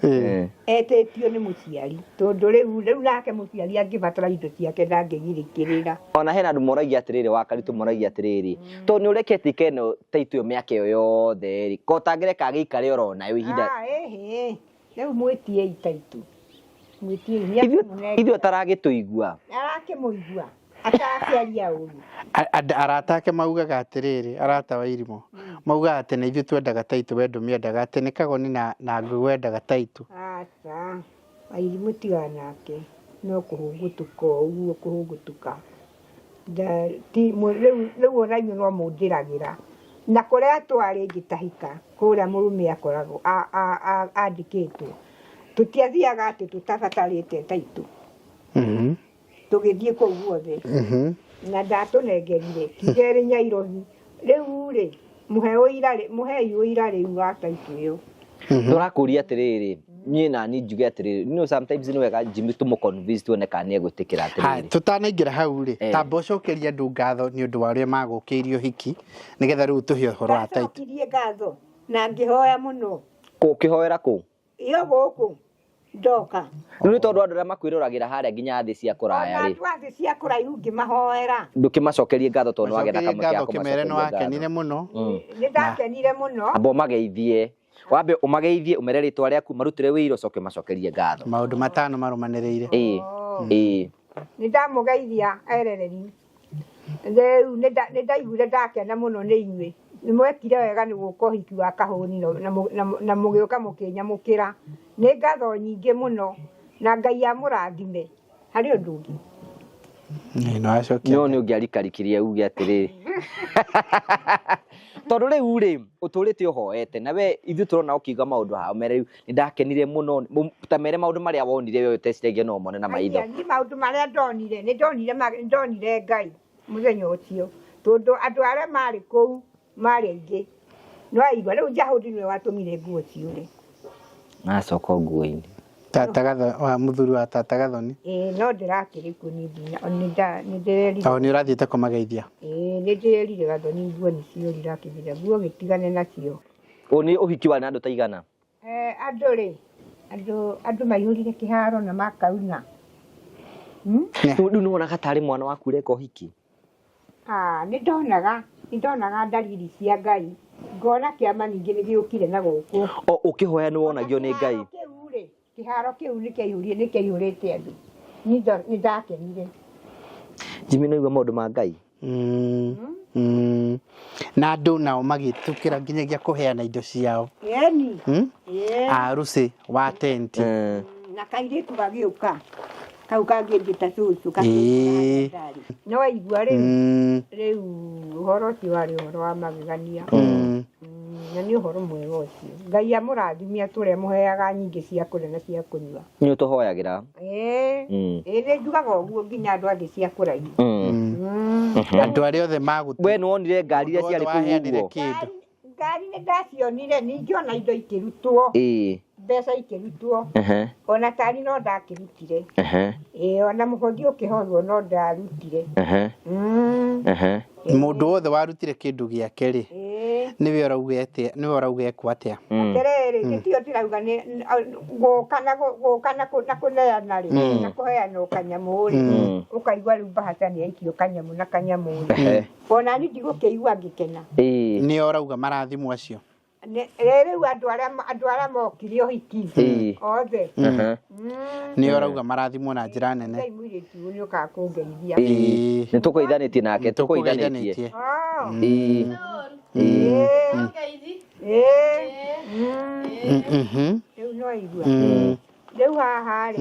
Etĩtio nĩ mũciari. Tondũ rĩu nake mũciari angĩbatara indo ciake ndangĩgirĩkĩrĩra. Ona hena andũ moragia atĩrĩrĩ, wa Karitũ moragia atĩrĩrĩ, tondũ nĩ ũrekete ikare nayo taitũ ĩyo mĩaka ĩyo yothe rĩ, ko ũtangĩreka agĩikare oro nayo ihinda. Ĩhĩ, rĩu mwĩtiei taitũ. Mwĩtiei, nĩ akũmũnengera. Ithuĩ ataragĩtũigua. Arakĩmũigua. Atarakĩaria ũru. Arata ake maugaga atĩrĩrĩ, arata wa irimũ, maugaga atĩ nĩ ithuĩ twendaga taitũ, we ndũmĩendaga, atĩ nĩ Kagoni na Ngũgĩ wendaga taitũ. Aca, Wairimũ tiga nake, no kũhũngũtũka o ũguo kũhũngũtũka. Rĩu ona inyuĩ no mũndĩragĩra. Na kũrĩa twarĩ ngĩtahĩka, kũrĩa mũrũme akoragwo andĩkĩtwo. Tũtiathiaga atĩ tũtabatarĩte taitũ. Tũgĩthiĩ kũu guothe. Na ndatũnengerire kigerĩ Nyairobi. Rĩu rĩ, mũhei ũira rĩu wa taitũ ĩyo. Tũrakũria atĩrĩrĩ, niĩ na niĩ njuge atĩrĩrĩ, you know sometimes nĩ wega Jimmy tũmũ convince tuone kana nĩ egwĩtĩkĩra atĩrĩrĩ. Tũtanaingĩra hau rĩ, tamba ũcokerie andũ ngatho nĩ ũndũ wa ũrĩa magũkĩirie ũhiki, nĩgetha rĩu tũhe ũhoro wa taitũ. Ndacokirie ngatho na ngĩhoya mũno. Kũ ũkĩhoera kũ? Iyo gũkũ ndoka. Rĩu nĩ tondũ andũ arĩa makwĩroragĩra harĩa nginya thĩ cia kũraya rĩ. Ona andũ a thĩ cia kũraihu ngĩmahoera. Ndũkĩmacokerie ngatho tondũ nĩwagĩa na kamweke ga Macokerie ngatho ũkĩmere nĩ kũmacokeria wakenire ngatho. mũno. Nĩ ndakenire mũno. Amba ũmageithie. Wambe ũmageithie, ũmere rĩtwa rĩaku, marutĩre wĩira ũcoke ũmacokerie ngatho. Maũndũ matano marũmanĩrĩire. Ĩĩ. Nĩ ndamũgeithia erereri. Rĩu nĩ ndaiguire ndakena mũno nĩ inyuĩ. Nĩ mwekire wega nĩ gũka ũhiki wa Kahũni na mũgĩũka mũkĩnyamũkĩra. Nĩ ngatho nyingĩ mũno na Ngai amũrathime. Harĩ ũndũ ũngĩ? Nĩ wacokia. No nĩ ũngĩarikarikirie uge atĩrĩ. Tondũ rĩu rĩ, ũtũrĩte ũhoete na we ithuĩ tũrona ũkiuga maũndũ haha, ũmere rĩu nĩ ndakenire mũno, ta mere maũndũ marĩa wonire we ũteciragia no ũmone na maitho. Aia, niĩ maũndũ marĩa ndonire, nĩ ndonire Ngai mũthenya ũcio. Tondũ andũ arĩa marĩ kũu marĩ aingĩ. No aigua, rĩu Njahũndi nĩwe watũmire nguo ciũre. Acoka nguo-inĩ. Tata Gatho, wa mũthuri wa Tata Gathoni. Ĩĩ, no ndĩrakĩrĩ kuo niĩ ndina, nĩ ndĩrerire. O, nĩ ũrathiĩte kũmageithia? Ĩĩ, nĩ ndĩrerire Gathoni nguo nĩ ciorire akĩnjĩra nguo gĩtigane nacio. Ũũ nĩ ũhiki warĩ na andũ ta igana? Andũ rĩ, andũ maihũrire kĩharo na makauna. Rĩu nĩ wonaga tarĩ mwana waku ũreka ũhiki? Nĩ ndonaga ndariri cia Ngai. Ngona kĩama ningĩ nĩ gĩũkire na gũkũ. O ũkĩhoya nĩ wonagio nĩ Ngai? Kĩharo kĩu rĩ, kĩharo kĩu nĩ kĩaihũrĩte andũ. Nĩ ndakenire. Jimmy, nĩ waigua maũndũ ma Ngai? Na andũ nao magĩtũkĩra nginyagia kũheana indo ciao. Ĩni. Arusi wa tenti. Na kairĩtu gagĩũka. Kau kangĩnjĩta cũcũ, kakĩnjĩta ndarĩ. No waigua rĩu, rĩu ũhoro ũcio warĩ ũhoro wa magegania. Na nĩ ũhoro mwega ũcio. Ngai amũrathime atũre amũheaga nyingĩ cia kũrĩa na cia kũnyua. Nĩ ũtũhoyagĩra? Ĩĩ. Ĩĩ, nĩ njugaga ũguo nginya andũ angĩ cia kũraihu. Andũ arĩa othe magũtũ. We nĩ wonire ngari iria ciarĩ kũu Waheanire ũguo? kĩndũ. Ngari nĩ ndacionire, ningĩ ona indo ikĩrutwo. Mbeca ikĩrutwo. Ona tari no ndakĩrutire. Ĩĩ, ona mũhothi ũkĩhothwo no ndarutire. Mũndũ wothe warutire kĩndũ gĩake rĩ, Nĩwe ũrauga atĩa, nĩwe ũrauga ekwo atĩa? Atĩrĩrĩ, gĩtio ndĩrauga nĩ gũka na gũka na na kũneana rĩ, na kũheana kanyamũ rĩ, ũkaigua rĩu Bahasha nĩ aikio kanyamũ na kanyamũ rĩ, ona niĩ ndigũkĩigua ngĩkena. Nĩo ũrauga marathimwo acio. Rĩu andũ arĩa mokire ũhiki othe nĩo ũrauga marathimwo na njĩra nene. Ngai mũirĩtu ũyũ nĩ ũkaga kũngeithia. Nĩ tũkũgeithanĩtie nake, tũkũgeithanĩtie. Rĩu no igua. Rĩu haha rĩ,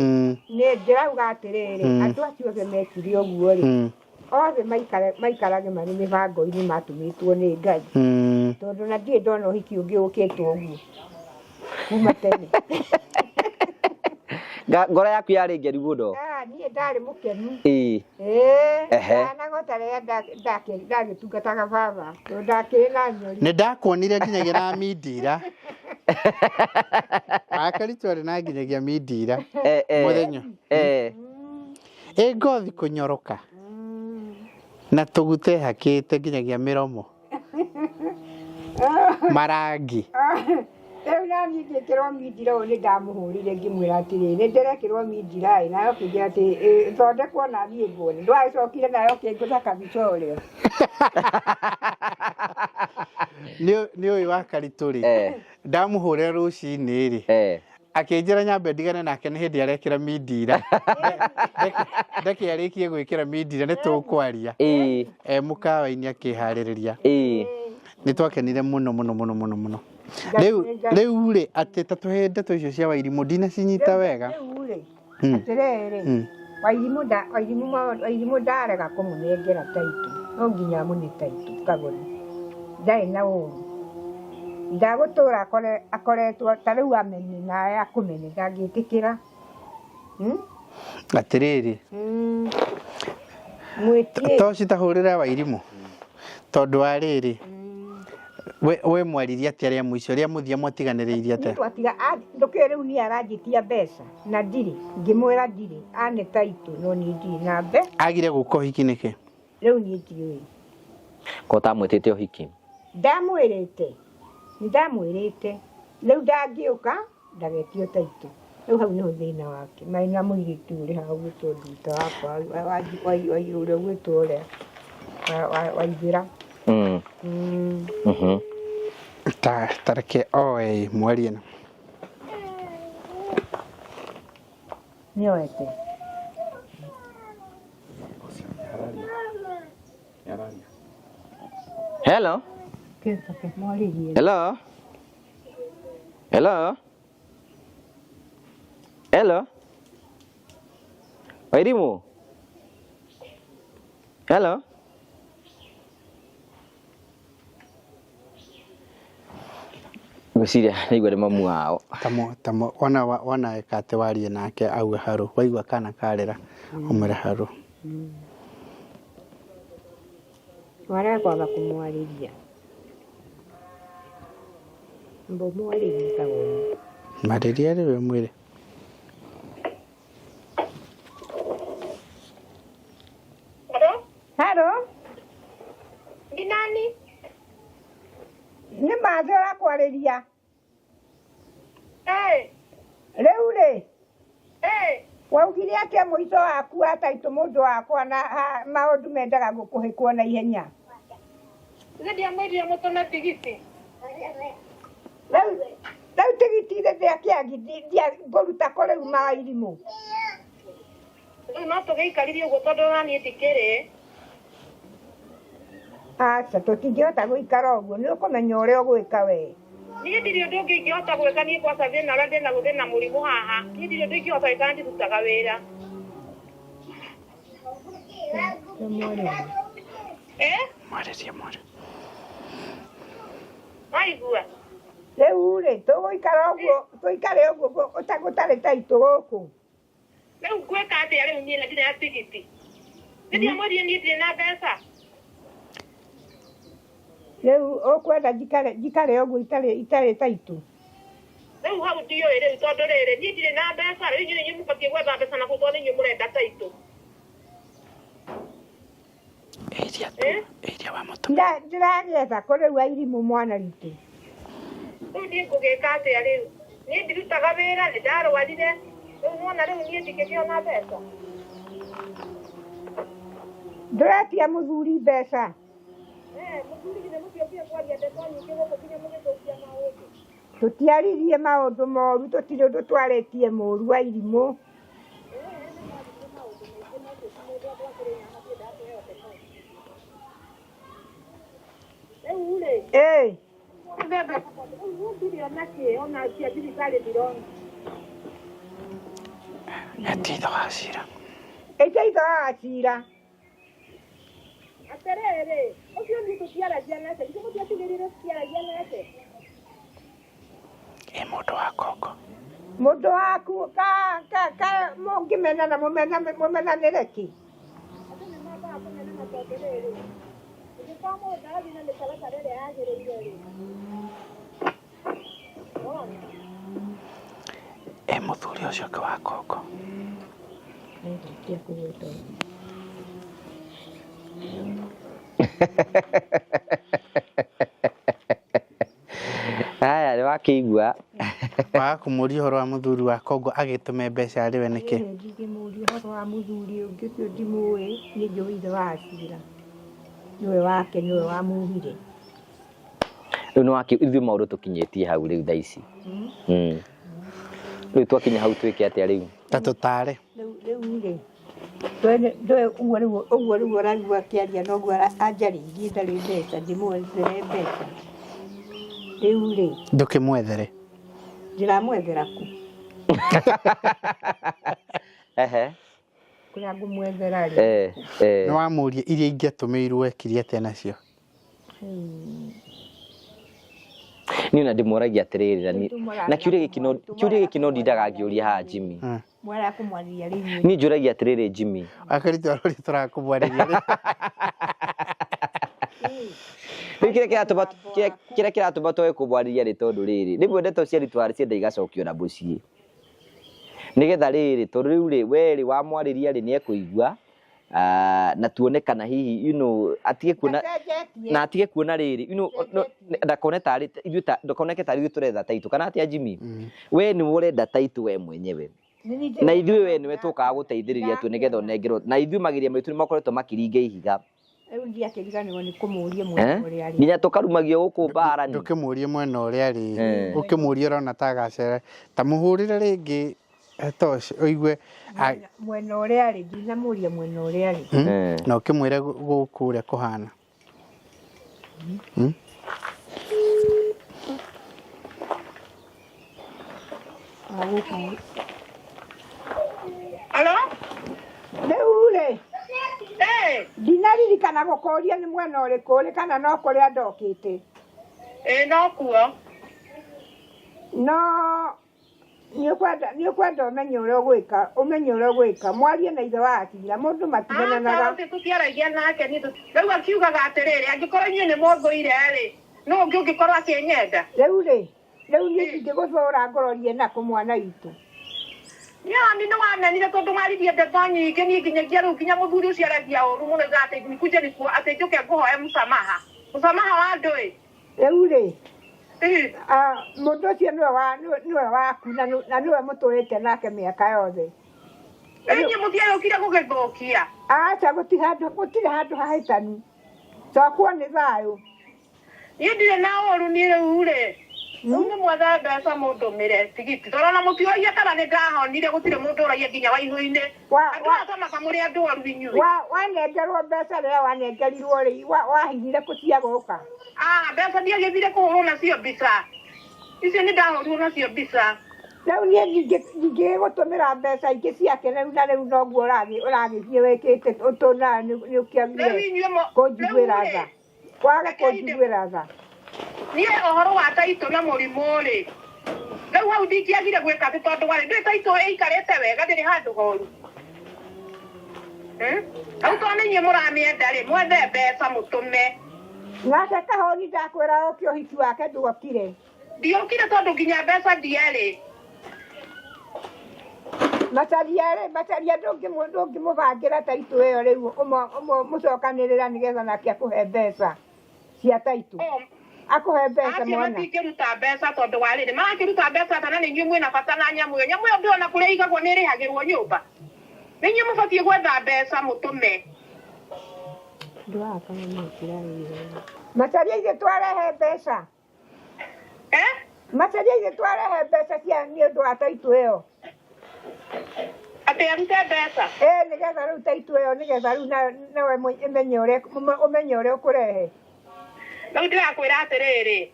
nĩ ndĩrauga atĩrĩrĩ, andũ acio othe mekire ũguo rĩ, othe maikarage marĩ mĩbango-inĩ matũmĩtwo nĩ Ngai. Tondũ na ndirĩ ndona ũhiki ũngĩ ũkĩtwo ũguo kuma tene. Ngoro yaku yarĩ ngeru mũno. Niĩ ndarĩ mũkenu. Ndanagota rĩrĩa ndagĩtungataga baba, tondũ ndakĩrĩ na nyori. Nĩ ndakuonire nginyagia na mindira. Akaritũ arĩ na nginyagia mindira. Mũthenya. Ĩ ngothi kũnyoroka. Na tũgute hakĩte nginyagia mĩromo. Marangi. Rĩu naniĩ ngĩkĩrwo mindira ũyũ nĩ ndamũhũrire ngĩmwĩra atĩrĩrĩ, nĩ ndĩrekĩrwo mindira ĩ, nayo ũkĩnjĩra atĩ thondekwo na niĩ nguone. Ndwagĩcokire nayo ũkĩngũtha kabica ũrĩa. Nĩ ũyũ wa Karitũ rĩ, ndamũhũrĩra rũcinĩ rĩ, akĩnjĩra nyambe ndigane nake nĩ hĩndĩ arekĩra mindira. Ndeke arĩkie gwĩkĩra mindira nĩ tũkwaria. E mũkawa-inĩ akĩharĩrĩria. Nĩ twakenire mũno mũno mũno mũno mũno. Rĩu rĩ, atĩ ta tũhe ndeto icio cia Wairimũ ndinacinyita wega. Rĩu rĩ, atĩrĩrĩ, Wairimũ ndarega kũmũnengera taitũ, no nginya amũne taitũ kagũre. Ndarĩ na ũru. Ndagũtũra akoretwo ta rĩu amene na akũmene ndangĩtĩkĩra. Atĩrĩrĩ, toci tahũrĩra Wairimũ tondũ wa rĩrĩ, we mwaririe atĩa rĩa mũico, rĩa mũthia mwatiganĩrĩirie atĩa? Twatiga ndũkĩũĩ rĩu niĩ aranjĩtia mbeca na ndirĩ, ngĩmwĩra ndirĩ, ane taitũ no niĩ ndirĩ na mbe. Agire gũka ũhiki nĩkĩ? Rĩu niĩ ndiũĩ. Ko ũtamwĩtĩte ũhiki? Ndamwĩrĩte, nĩndamwĩrĩte, rĩu ndangĩũka ndagetio taitũ. Rĩu hau nĩho thĩna wake. Marĩ na mũirĩtu ũrĩ haha ũgwĩtwo Nduta wakwa, ũrĩa ũgwĩtwo ũrĩa Waithĩra. Ta reke oe mwarie na. Nĩoete. Hello. Hello. Hello. Hello. Wairimu. Hello. Ngwĩciria nĩigua nĩ mamu wao. Tamo ona ona eka atĩ warie nake auge harũ, waigua kana karĩra ũmwĩre harũ. Warega kwaga kũmwarĩria. Amba ũmwarĩrie kawona. Marĩria rĩu ũmwĩre. Hello? Hello? Ni nani? Nĩ Mathe ũrakwarĩria. Rĩu rĩ, waugire atĩa mũico waku wa taitũ mũndũ wakwa na maũndũ mendaga gũkũhĩkwo na ihenya? Nĩ ndiamwĩrire mũtũme tigiti. Rĩu tigiti ithe ndĩakĩagi ngũruta kũ rĩu Mairimũ? Rĩu no tũgĩikarire ũguo tondũ ona niĩ ndikĩrĩ. Aca, tũtingĩhota gũikara ũguo, nĩ ũkũmenya ũrĩa ũgwĩka we. Niĩ ndirĩ ũndũ ũngĩ ingĩhota gwĩka niĩ kwaca thĩna ũrĩa ndĩnaguo ndĩna mũrimũ haha. Niĩ ndirĩ ũndũ ingĩhota gwĩka na ndirutaga wĩra. Mwarĩrie mwarĩ. Waigua? Rĩu rĩ, tũgũikara ũguo, tũikare ũguo gũtarĩ taitũ gũkũ. Rĩu ngwĩka atĩa rĩu niĩ na ndirĩ na tigiti? Nĩ ndiamwĩrire niĩ ndirĩ na mbeca. Rĩu ũkwenda njikare ũguo itarĩ taitũ? Rĩu hau ndiũĩ rĩu tondũ rĩrĩ niĩ ndirĩ na mbeca, rĩu inyuĩ nĩ inyuĩ mũbatiĩ gwetha mbeca na kũu tondũ nĩ inyuĩ mũrenda taitũ. Iria wamũtũmĩra. Ndĩragĩetha kũ rĩu airimũ mwana witũ? Rĩu niĩ ngũgĩka atĩa rĩu? Niĩ ndirutaga wĩra, nĩ ndarwarire. Rĩu nĩwona rĩu niĩ ndingĩkĩona mbeca. Ndũretia mũthuri mbeca? Mũthuri githĩ mũtiokire kwaria ndeto nyingĩ gũkũ nginya mũgĩthũkia maũndũ? Tũtiaririe maũndũ moru, tũtirĩ ũndũ twarĩtie mũru airimũ. Rĩu rĩ, Ĩĩ. rĩu ndirĩ ona kĩ, ona cia thibitarĩ ndirona. Etia ithe wa Cira. Ĩtia ithe wa Cira. Atĩrĩrĩ, ũcio niĩ tũtiaragia nake, githĩ mũtiatigĩrire tũtiaragia nake? Ĩ mũndũ wa Kongo. Mũndũ waku ka ka ka mũngĩmenana mũmenanĩre kĩ? Andũ nĩ mambaga kũmenana tondũ rĩrĩ, ũngĩkorwo mũndũ ndarathiĩ na mĩtaratara ĩrĩa yagĩrĩire rĩ, wona? Ĩ mũthuri ũcio ũngĩ wa Kongo. Haya, nĩ wakĩigua. Waga kũmũria ũhoro wa mũthuri wa Kongo agĩtũme mbeca arĩwe nĩkĩ? Niĩ ndingĩmũria ũhoro wa mũthuri ũngĩ ũcio ndimũĩ, niĩ njũĩ ithe wa Acira. Nĩwe wake, nĩwe wamuhire. Rĩu nĩ wakĩ ithuĩ maũndũ tũkinyĩtie hau rĩu thaa ici. Rĩu twakinya hau twĩke atĩa rĩu? Ta tũtare. Rĩu rĩu rĩ, ndũĩ ũguo rĩu ũguo rĩu ũraigua akĩaria noguo anjarĩirie ndarĩ mbeca, ndĩmwethere mbeca. Rĩu rĩ, Ndũkĩmwethere. Ndĩramwethera kũ? Ehe. Kũrĩa ngũmwethera rĩ. Nĩ wamũria iria ingĩatũmĩirwo ekire atĩa nacio? Niĩ ona ndĩmũragia atĩrĩrĩ na na kĩũria gĩkĩ no kĩũria gĩkĩ no ndindaga ngĩũria haha Jimmy. Mwara kũmwarĩria rĩu. Niĩ njũragia atĩrĩrĩ Jimmy. Akoritwo arũria tũrakũmwarĩria rĩu. Rĩu kĩrĩa kĩratũma kĩrĩa kĩratũma twage kũmwarĩria nĩ tondũ rĩrĩ rĩmwe ndeto cia ritwa cienda igacokio na mũciĩ. Nĩgetha rĩrĩ tondũ rĩu rĩ we rĩ wamwarĩria rĩ nĩ ekũigua na tuone kana hihi you know atige kuona na atige kuona rĩrĩ you know ndakone tarĩ ithuĩ ta ndakoneke tarĩ ithuĩ tũretha taitũ kana atĩa Jimmy? We nĩwe ũrenda taitũ we mwenyewe na ithuĩ we nĩwe tũkaga gũteithĩrĩria tu nĩgetha ũnengerwo na ithuĩ mageria maitũ nĩ makoretwo makĩringa ihiga. Rĩu ndiakĩriganĩrwo nĩ kũmũria mwena ũrĩa arĩ. Nginya tũkarumagio gũkũ mbara ni. Ndũkĩmũrie mwena ũrĩa arĩ. Ũkĩmũrie ũrona ta agacera. Ta mũhũrĩre rĩngĩ toci ũigue Mwena ũrĩa arĩ, ndinamũria mwena ũrĩa arĩ. Na ũkĩmwĩre gũkũ ũrĩa kũhana. Halo? Rĩu rĩ, ndinaririkana gũkũria nĩ mwena ũrĩkũ ũrĩ kana no kũrĩa ndokĩte. Ĩĩ no kuo. No nĩ ũkwenda ũmenye ũrĩa ũgwĩka, ũmenye ũrĩa ũgwĩka. Mwarie na ithe wa Akira, mũndũ matimenanaga. Aca tũtiaragia nake niĩ rĩu akiugaga atĩrĩrĩ, angĩkorwo inyuĩ nĩ mũthũire rĩ, nũ ũngĩ ũngĩkorwo akĩnyenda? Rĩu rĩ, rĩu niĩ ndingĩgũthũra ngororie nakũ mwana witũ. Niĩ nĩ wamenire tondũ waririe ndeto nyingĩ niĩ nginyagia rĩu nginya mũthuri ũcio aragia ũru mũno augaga atĩ nikuje atĩ njũke ngũhoe msamaha. Msamaha wa ndũĩ? Rĩu rĩ, mũndũ ũcio nĩwe waku na nĩwe mũtũrĩte nake mĩaka yothe. Rĩu inyuĩ mũtiagĩũkire gũgĩthũkia? Aca, gũtirĩ handũ hahĩtanu. Cokwo nĩ thayũ. Niĩ ndirĩ na ũru niĩ rĩu rĩ. Rĩu nĩ mwethe mbeca mũndũmĩre tigiti. Tondũ ona mũtioria kana nĩ ndahonire gũtirĩ mũndũ ũragia nginya waihũ-inĩ. Andũ aya tamaga mũrĩ andũ oru inyuĩ. Wanengerwo mbeca rĩrĩa wanengerirwo rĩ, wahithire kũ cia gũka? Mbeca ndiagĩthire kũhũrwo nacio mbica. Icio nĩ ndahũrirwo nacio mbica. Rĩu niĩ ndingĩgũtũmĩra mbeca ingĩ ciake rĩu na rĩu noguo ũragĩthiĩ wĩkĩte ũtũnaga nĩ ũkĩagire kũnjiguĩra tha. Wage kũnjiguĩra tha. Niĩ ũhoro wa taitũ na mũrimũ rĩ, rĩu hau ndingĩagire gwĩka atĩ tondũ warĩ ndũĩ taitũ ĩikarĩte wega ndĩrĩ handũ horu. Hau tondũ nĩ inyuĩ mũramĩenda rĩ, mwethe mbeca mũtũme. Nake Kahũni ndakwĩra ũke ũhiki wake ndwokire. Ndiokire tondũ nginya mbeca ndierĩ. Macaria rĩ, macaria ndũngĩmũbangĩra taitũ ĩyo rĩu ũmũcokanĩrĩra nĩgetha nake akũhe mbeca cia taitũ. Akũhe mbeca Acio mwana. matingĩruta mbeca tondũ wa rĩrĩ marakĩruta mbeca kana nĩ inyuĩ mwĩna bata na nyamũ ĩyo. Nyamũ ĩyo ndĩrona kũrĩa ĩigagwo nĩ ĩrĩhagĩrwo nyũmba. Nĩ inyuĩ mũbatiĩ gwetha mbeca mũtũme. Macaria ithuĩ twarehe mbeca. Macaria ithuĩ twarehe mbeca cia nĩ ũndũ wa taitũ ĩyo. Atĩ arute mbeca? Ĩĩ nĩgetha rĩu taitũ ĩyo nĩgetha rĩu nawe ĩmenye ũrĩa ũmenye ũrĩa ũkũrehe. Rĩu ndĩrakwĩra atĩrĩrĩ,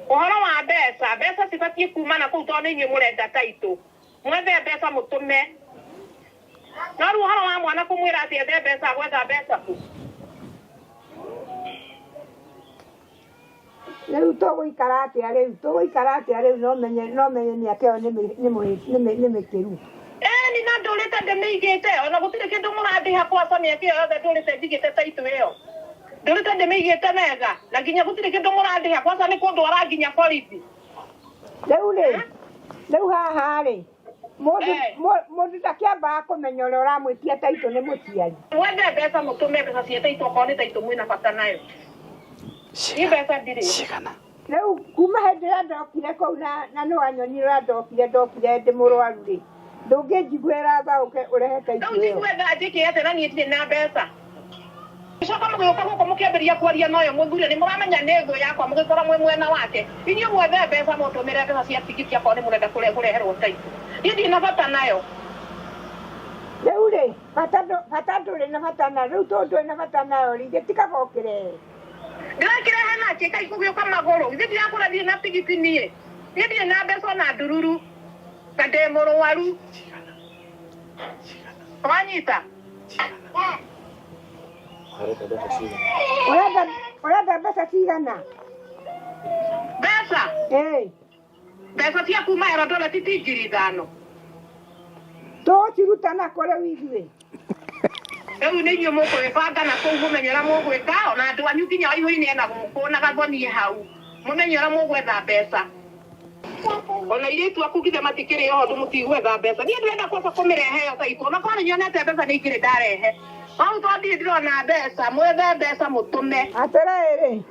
ũhoro wa mbeca, mbeca cibatiĩ kuma na kũu tondũ nĩ inyuĩ mũrenda taitũ. Mwethe mbeca mũtũme. No rĩu ũhoro wa mwana kũmwĩra atĩ ethe mbeca gwetha mbeca kũ? Rĩu tũgũikara atĩa rĩu? Tũgũikara atĩa rĩu no menye mĩaka ĩyo nĩ mĩkĩru. Ĩni na ndũrĩte ndĩmĩigĩte ona gũtirĩ kĩndũ mũrandĩha kwaca mĩaka ĩyo yothe ndũrĩte njigĩte taitũ ĩyo. Ndũrĩte ndĩmĩigĩte wega na nginya gũtirĩ kĩndũ mũrandĩha kwaca nĩ kũndwara nginya borithi. Rĩu rĩ, rĩu haha rĩ, mũndũ ndakĩambaga kũmenya ũrĩa ũramwĩtia taitũ nĩ mũciari. Mwethe mbeca mũtũme mbeca cia taitũ okorwo nĩ taitũ mwĩna bata nayo. Niĩ mbeca ndirĩ. Cigana. Rĩu kuma hĩndĩ ĩrĩa ndokire kũu na nĩ wanyonire ũrĩa ndokire ndĩ mũrwaru rĩ, ndũngĩnjiguĩra tha ũke ũrehe taitũ Rĩu ĩyo. njiguetha njĩke atĩa na niĩ ndirĩ na mbeca. Gĩcoka mũgĩũka gũkũ mũkĩambĩrĩria kwaria na ũyũ mũthuri nĩ mũramenya nĩ thũ yakwa mũgĩkorwo mwĩ mwena wake. Inyuĩ mwethe mbeca mũtũmĩre mbeca cia tigiti akorwo nĩ mũrenda kũreherwo taitũ. Niĩ ndirĩ na bata nayo. Rĩu rĩ, bata ndũrĩ na bata nayo, rĩu tondũ ndũrĩ na bata nayo rĩ, ithe ti kaba ũkĩrehe. Ndĩrakĩrehe nakĩ kaĩ gũgĩũka magũrũ. Ithe ndirakũra ndirĩ na tigiti niĩ. Niĩ ndirĩ na mbeca ona ndururu. Na ndĩ mũrwaru. Wanyita? Ũrenda mbeca cigana? Mbeca? Ĩĩ. Mbeca cia kuma Eldoret ti 5,000. Tũgũciruta nakũ rĩu ithuĩ? Rĩu nĩ inyuĩ mũkwĩbanga na kũu mũmenye ũrĩa mũgwĩka ona andũ anyu nginya Waihũinĩ ena gũkũ na Gathoni hau. Mũmenye ũrĩa mũgwetha mbeca. Ona airĩtu aku githĩ matikĩrĩ oho ũndũ mũtigwetha mbeca. Niĩ ndĩrenda kwaca kũmĩrehe ĩyo taitũ. Ona korwo nĩnyonete mbeca nĩ igĩrĩ ndarehe. Hau tondũ ndirĩ ndĩrona mbeca, mwethe mbeca mũtũme. Atĩrĩrĩ.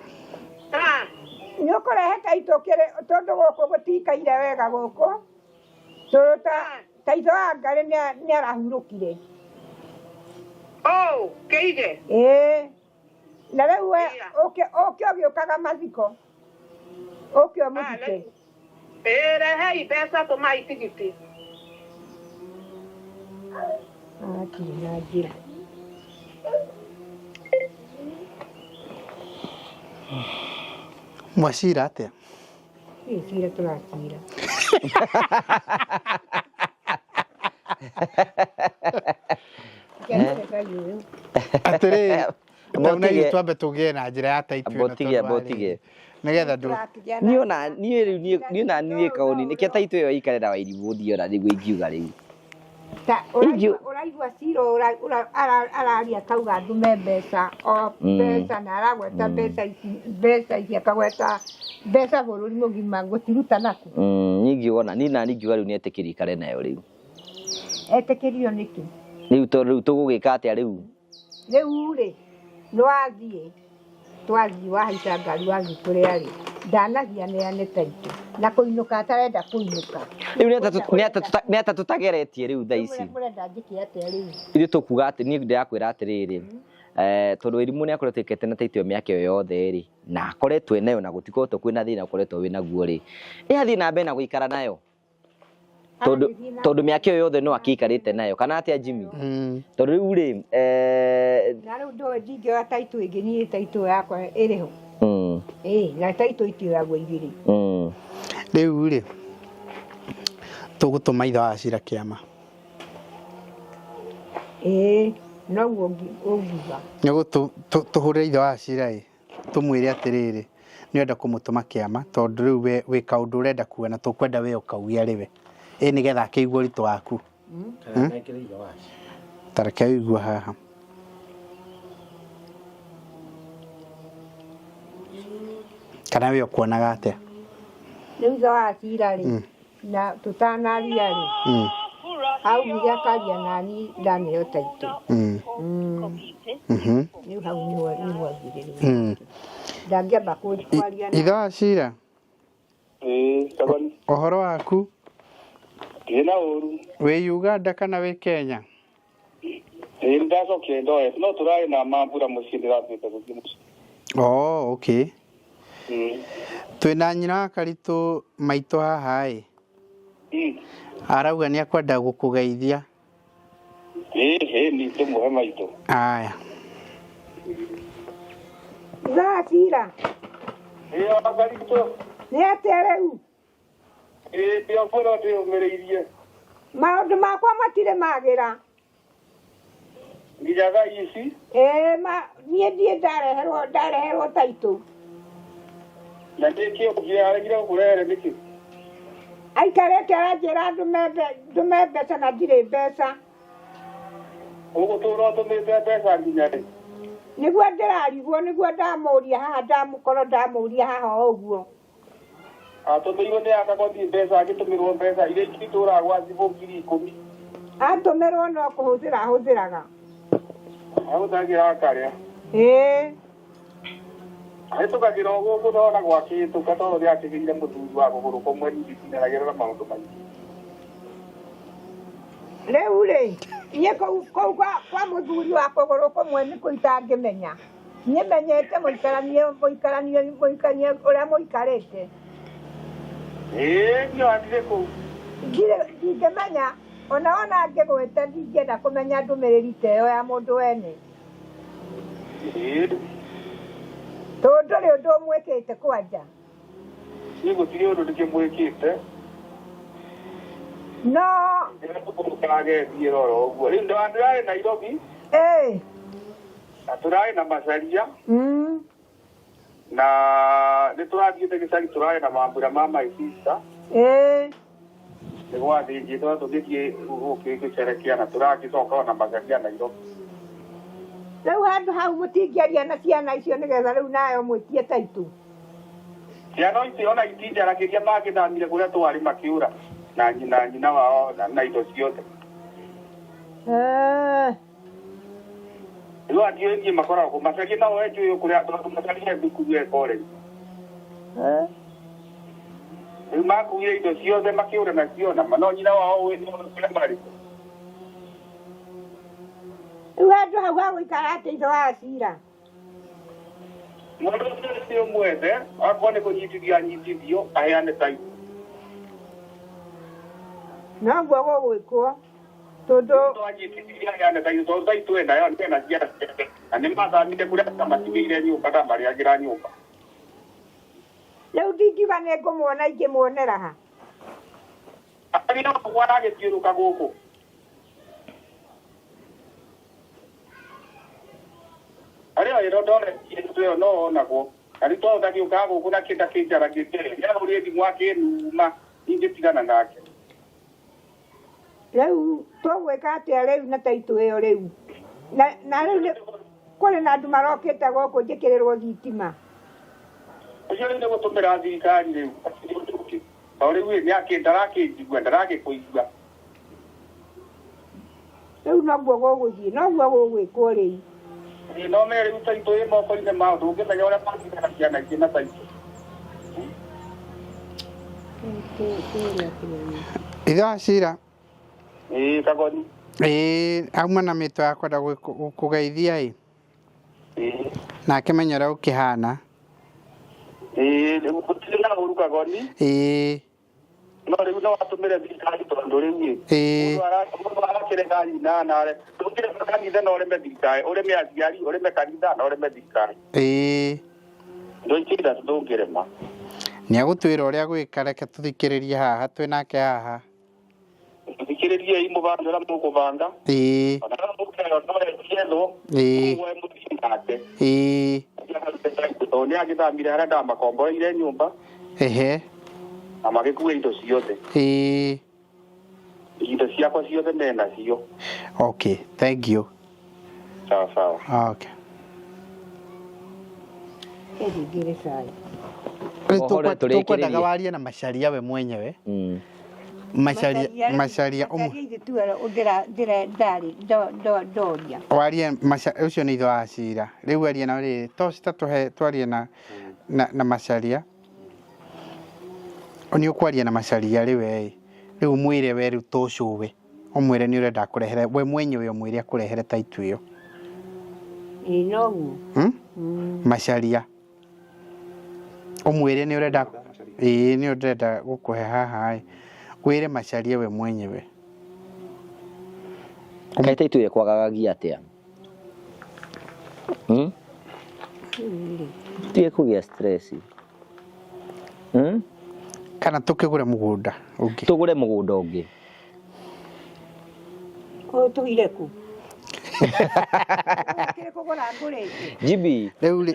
Nĩ ũkũrehe taitũ kĩrĩ tondũ gũkũ gũtikaire wega gũkũ. Tondũ taitũ wa Ngarĩ nĩ arahurũkire. Oh, kĩige? Ĩĩ. Na rĩu we ũke ũgĩũkaga mathiko. Ũke ũmũthike. Ĩĩ, rehei mbeca tũmai tigiti. Hatirĩ na njĩra. Mwacira atĩa? Ĩ cira tũracira. Atĩrĩrĩ, tauna ithuĩ twambe tũgĩe na njĩra ya taitũ ĩno tondũ wa rĩrĩ. Nĩgetha ndũ Niĩ ona niĩ rĩu niĩ na niĩ kaũni nĩkĩo taitũ ĩyo ĩikare na Wairimũ niĩ ona nĩguo ingiuga rĩu. Ta ũraigua cira araria akauga ndume mbeca o mbeca na aragweta mbeca ici mbeca ici akagweta mbeca bũrũri mũgima ngũciruta nakũ. Niĩ ingiuga ona niĩ na niĩ ingiuga rĩu nĩetĩkĩrio ikare nayo rĩu. Etĩkĩrio nĩkĩ? Rĩu tondũ rĩu tũgũgĩka atĩa rĩu? Rĩu rĩ, nĩwathiĩ twathiĩ wahaica ngari wathiĩ kũrĩa rĩ, ndanathiĩ aneane taitũ na kũinũka atarenda kũinũka. Rĩu nĩ ata tũtageretie rĩu thaa ici? Mũrenda njĩke atĩa rĩu? Ithuĩ tũkuga atĩ niĩ ndĩrakwĩra atĩrĩrĩ, tondũ Wairimu nĩ akoretwo aikĩte na taitũ ĩyo mĩaka ĩyo yothe rĩ, na akoretwo enayo na gũtikoretwo kwĩna thĩna ũkoretwo wĩnaguo rĩ, ĩ athiĩ na mbere na gũikara nayo? Tondũ mĩaka ĩyo yothe no akĩikarĩte nayo kana atĩa Jimmy? Tondũ rĩu rĩ, na rĩu ndũĩ ndingĩoya taitũ ĩngĩ niĩ taitũ yakwa ĩrĩ ho. Ĩĩ, na taitũ itioyagwo igĩrĩ. Rĩu rĩ, tũgũtũma ithe wa Cira kĩama. Ĩĩ, noguo ũngiuga. Nĩguo tũhũrĩre ithe wa Cira ĩ, tũmwĩre atĩrĩrĩ, nĩ ũrenda kũmũtũma kĩama tondũ rĩu we wĩ kaũndũ ũrenda kuga na tũkwenda we ũkauge arĩ we. Ĩ nĩgetha akĩigue ũritũ waku. Ta reke ũigue haha. Kana we ũkuonaga atĩa? Rĩu ithe wa Cira rĩ, na tũtanaria rĩ, Augire akaria nani ndaneo taitũ. Rĩu hau niho niho anjĩrĩria. Ndangĩamba kwaria na Ithe wa Cira, Ĩĩ, Kagoni. ũhoro waku? Ndirĩ na ũru. Wĩ Uganda kana wĩ Kenya? Ĩĩ, nĩndacokire ndoe. No tũrarĩ na mambura mũciĩ ndĩrathiĩte gũthiĩ mũciĩ. Oh, okay. Twĩna nyina wa Karitũ maitũ haha ĩ. Arauga nĩ akwenda gũkũgeithia. Ĩĩ, ĩĩ, ni tũmũhe maitũ. Aya. Ithe wa Cira, Ĩĩ, wa Karitũ. nĩ atĩa rĩu? Ĩĩ, ndĩ o mũno ndĩyũmĩrĩirie. Maũndũ makwa matirĩ magĩra. Nginya thaa ici. Ĩĩ, ma niĩ ndiĩ ndareherwo ndareherwo taitũ. Na nĩkĩ ũngĩaregire gũkũrehere nĩkĩ? Aikarĩte aranjĩra ndũme ndũme mbeca na ndirĩ mbeca. Ũgũtũra ũtũmĩte mbeca nginya rĩ? Nĩguo ndĩrarigwo nĩguo ndamũria haha ndamũkorwo ndamũria haha o ũguo. Atũmĩirwo nĩ akagothi mbeca agĩtũmĩrwo mbeca iria ingĩtũraga gwa thimũ 10,000. Atũmĩrwo no kũhũthĩra ahũthĩraga. Ahũthagĩra akarĩa. Ĩĩ. Ahĩtũkagĩra o gũkũ ndona gwakĩhĩtũka tondũ nĩakĩgĩire mũthuri wa kũgũrũ kũmwe ningĩ na maũndũ maingĩ. Rĩu rĩ, niĩ kũu kũu kwa kwa mũthuri wa kũgũrũ kũmwe nĩkuo itangĩmenya. Niĩ menyete mũikaranie mũikaranie mũikaranie ũrĩa mũikarĩte. Ĩĩ, niĩ ndirĩ kũu. Ndirĩ ndingĩmenya ona ona angĩgwĩta ndingĩenda kũmenya ndũmĩrĩri ta ĩyo ya mũndũ wene. Ĩĩ, Tondũ ndũrĩ ũndũ ũmwĩkĩte kwanja. niĩ gũtirĩ ũndũ ndĩkĩmwĩkĩte. No Ndĩrakũkagethiĩra oro ũguo. Rĩu ndĩrarĩ Nairobi ĩĩ. na tũrarĩ na Macharia na nĩ tũrathiĩte gĩcagi tũrarĩ na mambura ma my sister. Ĩĩ. Nĩ gwathĩnjĩtwo tũgĩthiĩ gũkĩcerekea na tũragĩcoka ona Macharia Nairobi. Rĩu handũ hau mũtingĩaria na ciana icio nĩgetha rĩu nayo mwĩtie taitũ. Ciana icio ona itinjarakĩria mangĩthamire kũrĩa twarĩ makĩũra na nyina nyina wao na indo ciothe. Rĩu andiũ niĩ makoragwo Macharia nao enjũĩ kũrĩa tondũ Macharia e thukuru e college. Rĩu makuire indo ciothe makĩũra nacio na no nyina wao ũĩ kũrĩa marĩ. Rĩu handũ hau ha gũikara atĩ ithe wa Cira. Mũndũ ũcio nĩ ũmwethe akorwo nĩ kũnyitithio anyitithio aheane taitũ. Noguo gũgwĩkwo tondũ Anyitithio aheane taitũ tondũ taitũ enayo ena ciana ciake na nĩ mathamire kũrĩa matigĩire nyũmba ndamarĩagĩra nyũmba. Rĩu ndingiuga nĩ ngũmuona ingĩmuonera ha. Arĩ no ũguo aragĩthiũrũka gũkũ. Arĩ o ĩro ndore ĩyo no onagwo. Na rĩu tondũ ndagĩũkaga gũkũ na kĩnda kĩnjaragĩrie nĩahũrire thimũ akĩnuma ingĩtigana nake. Rĩu tũgwĩka atĩa rĩu na taitũ ĩyo rĩu? Na rĩu kũrĩ na andũ marokĩte gũkũ njĩkĩrĩrwo thitima. Ũcio rĩu nĩ gũtũmĩra thirikari rĩu. Tondũ rĩu nĩ ndarakĩnjigua ndarakĩkũigua. Rĩu noguo gũgũthiĩ noguo gũgwĩkwo rĩu. No mere rĩu taitũ ĩ moko-inĩ mao ndũngĩmenya ũrĩa mangĩka ciana ingĩ na taitũ. Ithe wa Cira. Ĩĩ, Kagoni. Ĩĩ, auma na mĩtũ ya kwenda gũkũgeithia ĩ. Ĩĩ. Na akĩmenya ũrĩa ũkĩhana. Ĩĩ, gũtirĩ na ũru Kagoni. Ĩĩ. No rĩu no atũmĩre thirikari tondũ rĩu ĩ. Ĩĩ. Mũndũ arakĩrega nyina na ndũngĩrema kanitha na ũreme thirikari, ũreme aciari, ũreme kanitha na ũreme thirikari. Ĩĩ. Ndũikĩra ndũngĩrema. Nĩ agũtwĩra ũrĩa gwĩka reke tũthikĩrĩrie haha twĩ nake haha. Thikĩrĩriai mũbange ũrĩa mũkũbanga. Ĩĩ. Ona no mũkeo no ethwo. Ĩĩ. Ũguo mũthiĩ nake. Ĩĩ. Tondũ nĩ agĩthamire harĩa ndamakomboreire nyũmba Ehe. na magĩkua indo ciothe. Ĩĩ. Indo ciakwa ciothe menacio. Okay, thank you. Sawa sawa. Okay. Ĩhingĩre cai. Tũkwendaga warie na Macharia we mwenyewe. Macharia Macharia ũmwe Macharia ithe tiwe ndĩra ndarĩ ndoria. Warie ũcio nĩ ithe wa Cira. Rĩu arie na rĩrĩ to citatũhe twarie na na Macharia. Nĩ ũkwaria na Macharia rĩu ĩ. Rĩu ũmwĩre we rĩu to cũwe. Ũmwĩre nĩ ũrenda akũrehere we mwenyewe ũmwĩre akũrehere taitũ ĩyo. Ĩĩ noguo. Macharia. Ũmwĩre nĩ ũrenda ĩĩ nĩ ũrenda gũkũhe haha ĩ. Wĩre Macharia we mwenyewe. Kaĩ taitũ ĩyo ĩkwagagagia atĩa? Tige kũgĩa stress. Kana tũkĩgũre mũgũnda ũngĩ. Tũgũre mũgũnda ũngĩ. Ũyũ tũgire kũ? Kĩrĩ kũgũra ngũrĩte. Jibi. Rĩu rĩ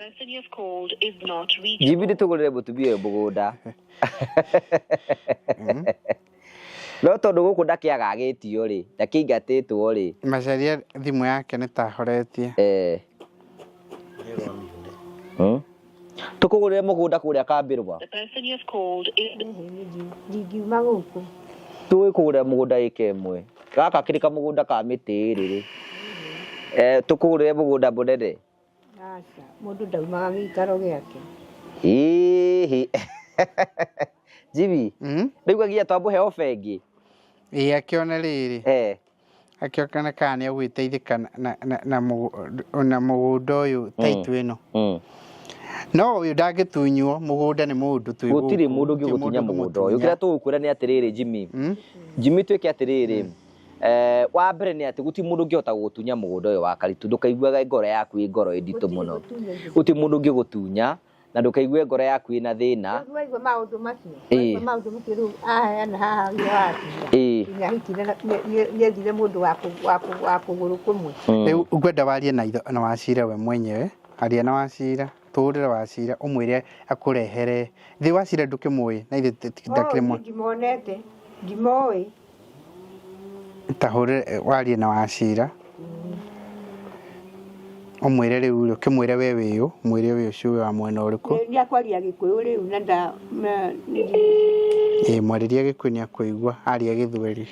Jibi nĩ tũgũrĩre mũtumia ũyũ mũgũnda. No tondũ gũkũ ndakĩagagĩtio rĩ, ndakĩingatĩtwo rĩ. Macharia thimũ yake nĩ tahoretie. Tũkũgũrĩre mũgũnda kũrĩa Kambĩrwa. Ndingiuma gũkũ. Tũgũkũgũrĩra mũgũnda ĩka ĩmwe. Gaka kĩrĩ kamũgũnda ka mĩtĩ rĩ rĩ. Tũkũgũrĩre mũgũnda mũnene. Aca, mũndũ ndaumaga gĩikaro gĩake. Ĩhĩ. Jibi, rĩu agia twamũhe oba ĩngĩ. Ĩĩ akĩone rĩrĩ. Akĩone kana nĩ egwĩteithĩka na mũgũnda ũyũ taitũ ĩno. No ũyũ ndangĩtunywo mũgũnda nĩ mũndũ twĩ gũkũ. Gũtirĩ mũndũ ũngĩgũtunya mũgũnda ũyũ. Kĩrĩa tũgũkwĩra nĩ atĩrĩrĩ Jimmy. Jimmy twĩke atĩrĩrĩ. Wa mbere nĩ atĩ gũtirĩ mũndũ ũngĩhota gũgũtunya mũgũnda ũyũ wa Karĩtũ. Ndũkaiguage ngoro yaku ĩ ngoro ĩ nditũ mũno. Gũtirĩ mũndũ ũngĩgũtunya na ndũkaigue ngoro yaku ĩna thĩna. Rĩu waigua maũndũ macio. Waigua maũndũ macio rĩu aheana haha ithe wa Cira. Nginya hiki nĩethire mũndũ wa kũgũrũ kũmwe. Rĩu ngwenda warie na na Wacira we mwenyewe. Aria na Wacira, tũhũrĩre Wacira ũmwĩre akũrehere. Thĩ Wacira ndũkĩmũĩ na ithuĩ ndakĩrĩ mwe. Ndimonete, ndimoĩ. Tahũrĩre warie na Wacira. Ũmwĩre rĩu rĩ, ũkĩmwĩre we wĩyũ, mwĩre wĩ ũcio wa mwena ũrĩkũ. Nĩ akwaria Gĩkũyũ rĩu na nda Ĩĩ mwarĩrie Gĩkũyũ nĩ akũigua, aria Gĩthweri.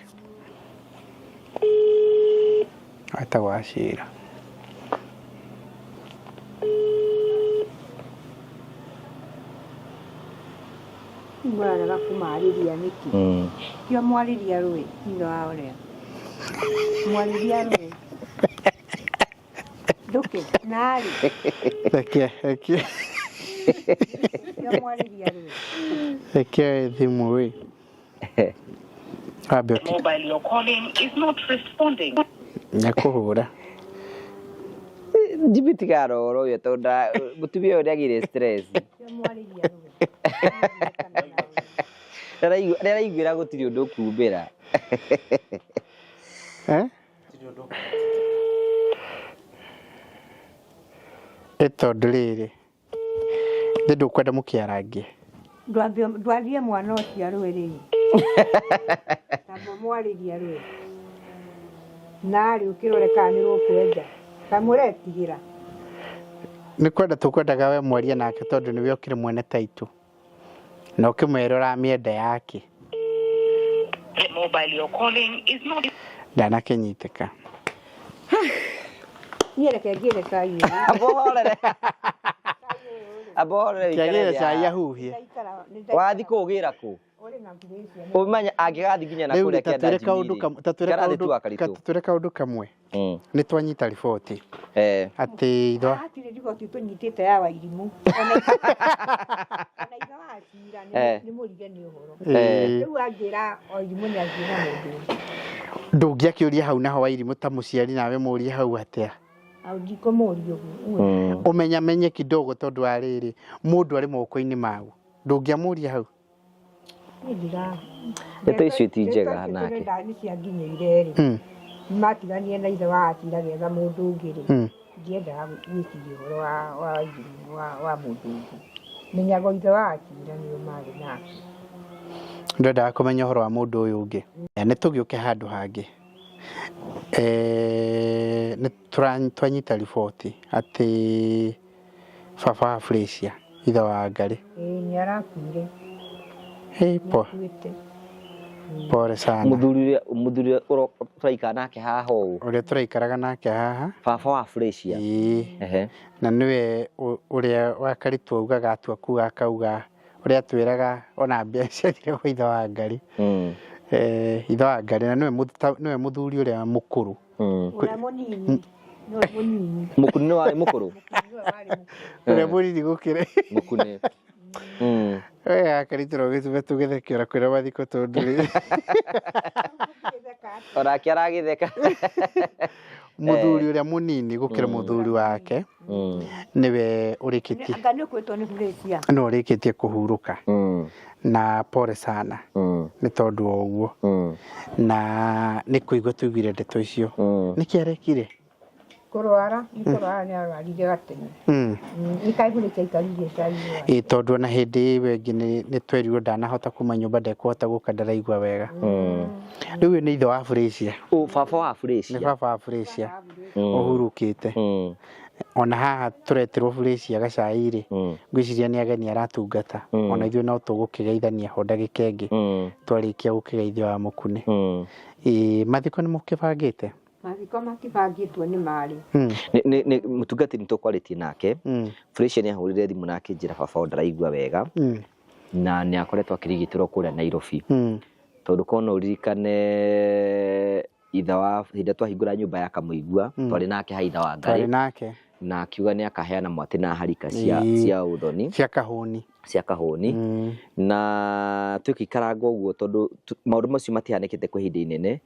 Etagwo Wacira. Mũrarega kũmarĩria nĩkĩ? Tio mwarĩria rũĩ thutha wa ũrĩa. Mwarĩria rũĩ. Ndũkĩ narĩ. Reke reke. Tio mwarĩria rũĩ. Reke thimũ ĩ. Wambe The mobile you're calling is not responding. Nĩakũhũra. Jimmy tigana ũhoro ũyũ tondũ mũtumia ũyũ nĩagĩire stress. Nĩaraiguĩra gũtirĩ ũndũ ũkumĩra. Ĩ tondũ rĩrĩ, nĩ ndũkwenda mũkĩarangie. Ndwarie mwana ũcio arũe rĩu. Tamba mwarĩrie arũe. Narĩ ũkĩrore kana nĩ rũkwenda. Kana mũretigĩra. Nĩ kwenda tũkwendaga we mwarie nake tondũ nĩwe ũkĩrĩ mwene taitũ. Na ũkĩmwĩra ũramĩenda yake. The mobile you're calling is not Ndanakĩnyitĩka. Niĩ reke ngĩre cai ũyũ. Ambohorere. Ambohorere Kĩagĩre cai ahuhie. Wathi kũ ũgĩra kũ? Ũmenya angĩgathiĩ nginya na Rĩu kũrĩa rĩ, ta kĩanda twĩre kaũndũ Jimmy kamwe ta twĩre Karathi kaũndũ tu wa Karĩtũ. ta twĩre kaũndũ kamwe. Nĩ twanyita riboti. Atĩ itho Hatirĩ riboti tũnyitĩte ya Wairimũ. Ona ithe wa Cira nĩ mũrige nĩ ũhoro. Rĩu anjĩra Wairimũ nĩ athiĩ na mũndũ ũngĩ. Ndũngĩakĩũria hau naho Wairimũ ta mũciari nawe mũrie hau atĩa. Au ndikũmũria ũguo. Ũmenyamenye kidogo tondũ wa rĩrĩ mũndũ arĩ moko-inĩ mau. Ndũngĩamũria hau. Ndeto icio ti njega nake. Nĩ cianginyĩire rĩ. Matiganire na ithe wa Cira gĩetha mũndũ ũngĩ rĩ. Ndiendaga gwĩciria ũhoro wa Wairimũ wa mũndũ ũngĩ. Menyaga ithe wa Cira nĩo marĩ nake. Ndwendaga kũmenya ũhoro wa mũndũ ũyũ ũngĩ. Nĩ tũgĩũke handũ hangĩ. Nĩ twanyita riboti atĩ baba wa Felicia ithe wa Ngarĩ. Ĩĩ nĩ arakuire. Ĩ po. Nĩakuĩte. Pole sana. Mũthuri ũrĩa mũthuri ũrĩa tũraikara nake haha ũũ. Ũrĩa tũraikaraga nake haha. Baba wa Felicia. Ĩĩ. Ehe. Na nĩwe ũrĩa wakaritwo augaga atua kuga akauga ũrĩa atwĩraga ona mbia ciathire kwa ithe wa Ngarĩ. Ithe wa Ngarĩ na nĩwe nĩwe mũthuri ũrĩa mũkũrũ. Ũrĩa mũnini. Nĩwe mũnini. Mũkuni nĩ warĩ mũkũrũ? Ũrĩa mũnini gũkĩra. Mũkuni. We gakaritwo gĩtume tũgĩtheke ona kwĩna mathiko tondũ rĩ. Onake aragĩtheka. Mũthuri ũrĩa mũnini gũkĩra mũthuri wake nĩwe ũrĩkĩtie. Anga nĩ ũkwĩtwo nĩ Felicia. Nĩwe ũrĩkĩtie kũhurũka. Na pole sana. Nĩ tondũ wa ũguo. Na nĩ kũigua tũiguire ndeto icio. Nĩkĩ arekire? Kũrwara, nĩ kũrwara nĩ arwarire gatene. Nĩ kaigũ nĩ kĩaikarire cai. Ĩ tondũ ona hĩndĩ ĩyo ĩngĩ nĩ twerirwo ndanahota kuma nyũmba ndekũhota gũka ndaraigua wega. Rĩu ũyũ nĩ ithe wa Felicia. Ũ baba wa Felicia. Nĩ baba wa Felicia. Ũhurũkĩte. Ona haha tũretirwo Felicia gacai rĩ, ngwĩciria nĩ ageni aratungata. Ona ithuĩ no tũgũkĩgeithania ho ndagĩka ĩngĩ. Twarĩkia gũkĩgeithio wa mũkune. Ĩ mathiko nĩ mũkĩbangĩte? Mathiko matibangĩtwo nĩ marĩ. Nĩ mũtungatĩri nĩ tũkwarĩtie nake. Felicia nĩ ahũrire thimũ na akĩnjĩra baba wao ndaraigua wega. Na nĩ akoretwo akĩrigitĩrwo kũrĩa Nairobi. Tondũ korwo no ũririkane ithe wa hĩndĩ ĩrĩa twahingũra nyũmba ya Kamũigua, twarĩ nake ha ithe wa Ngarĩ. Twarĩ nake. Na akiuga nĩ akaheana mwatĩ na harika cia ũthoni. Cia kahũni. Cia kahũni. Na twĩkĩikaranga ũguo tondũ maũndũ macio matihanĩkĩte kwa ihinda inene.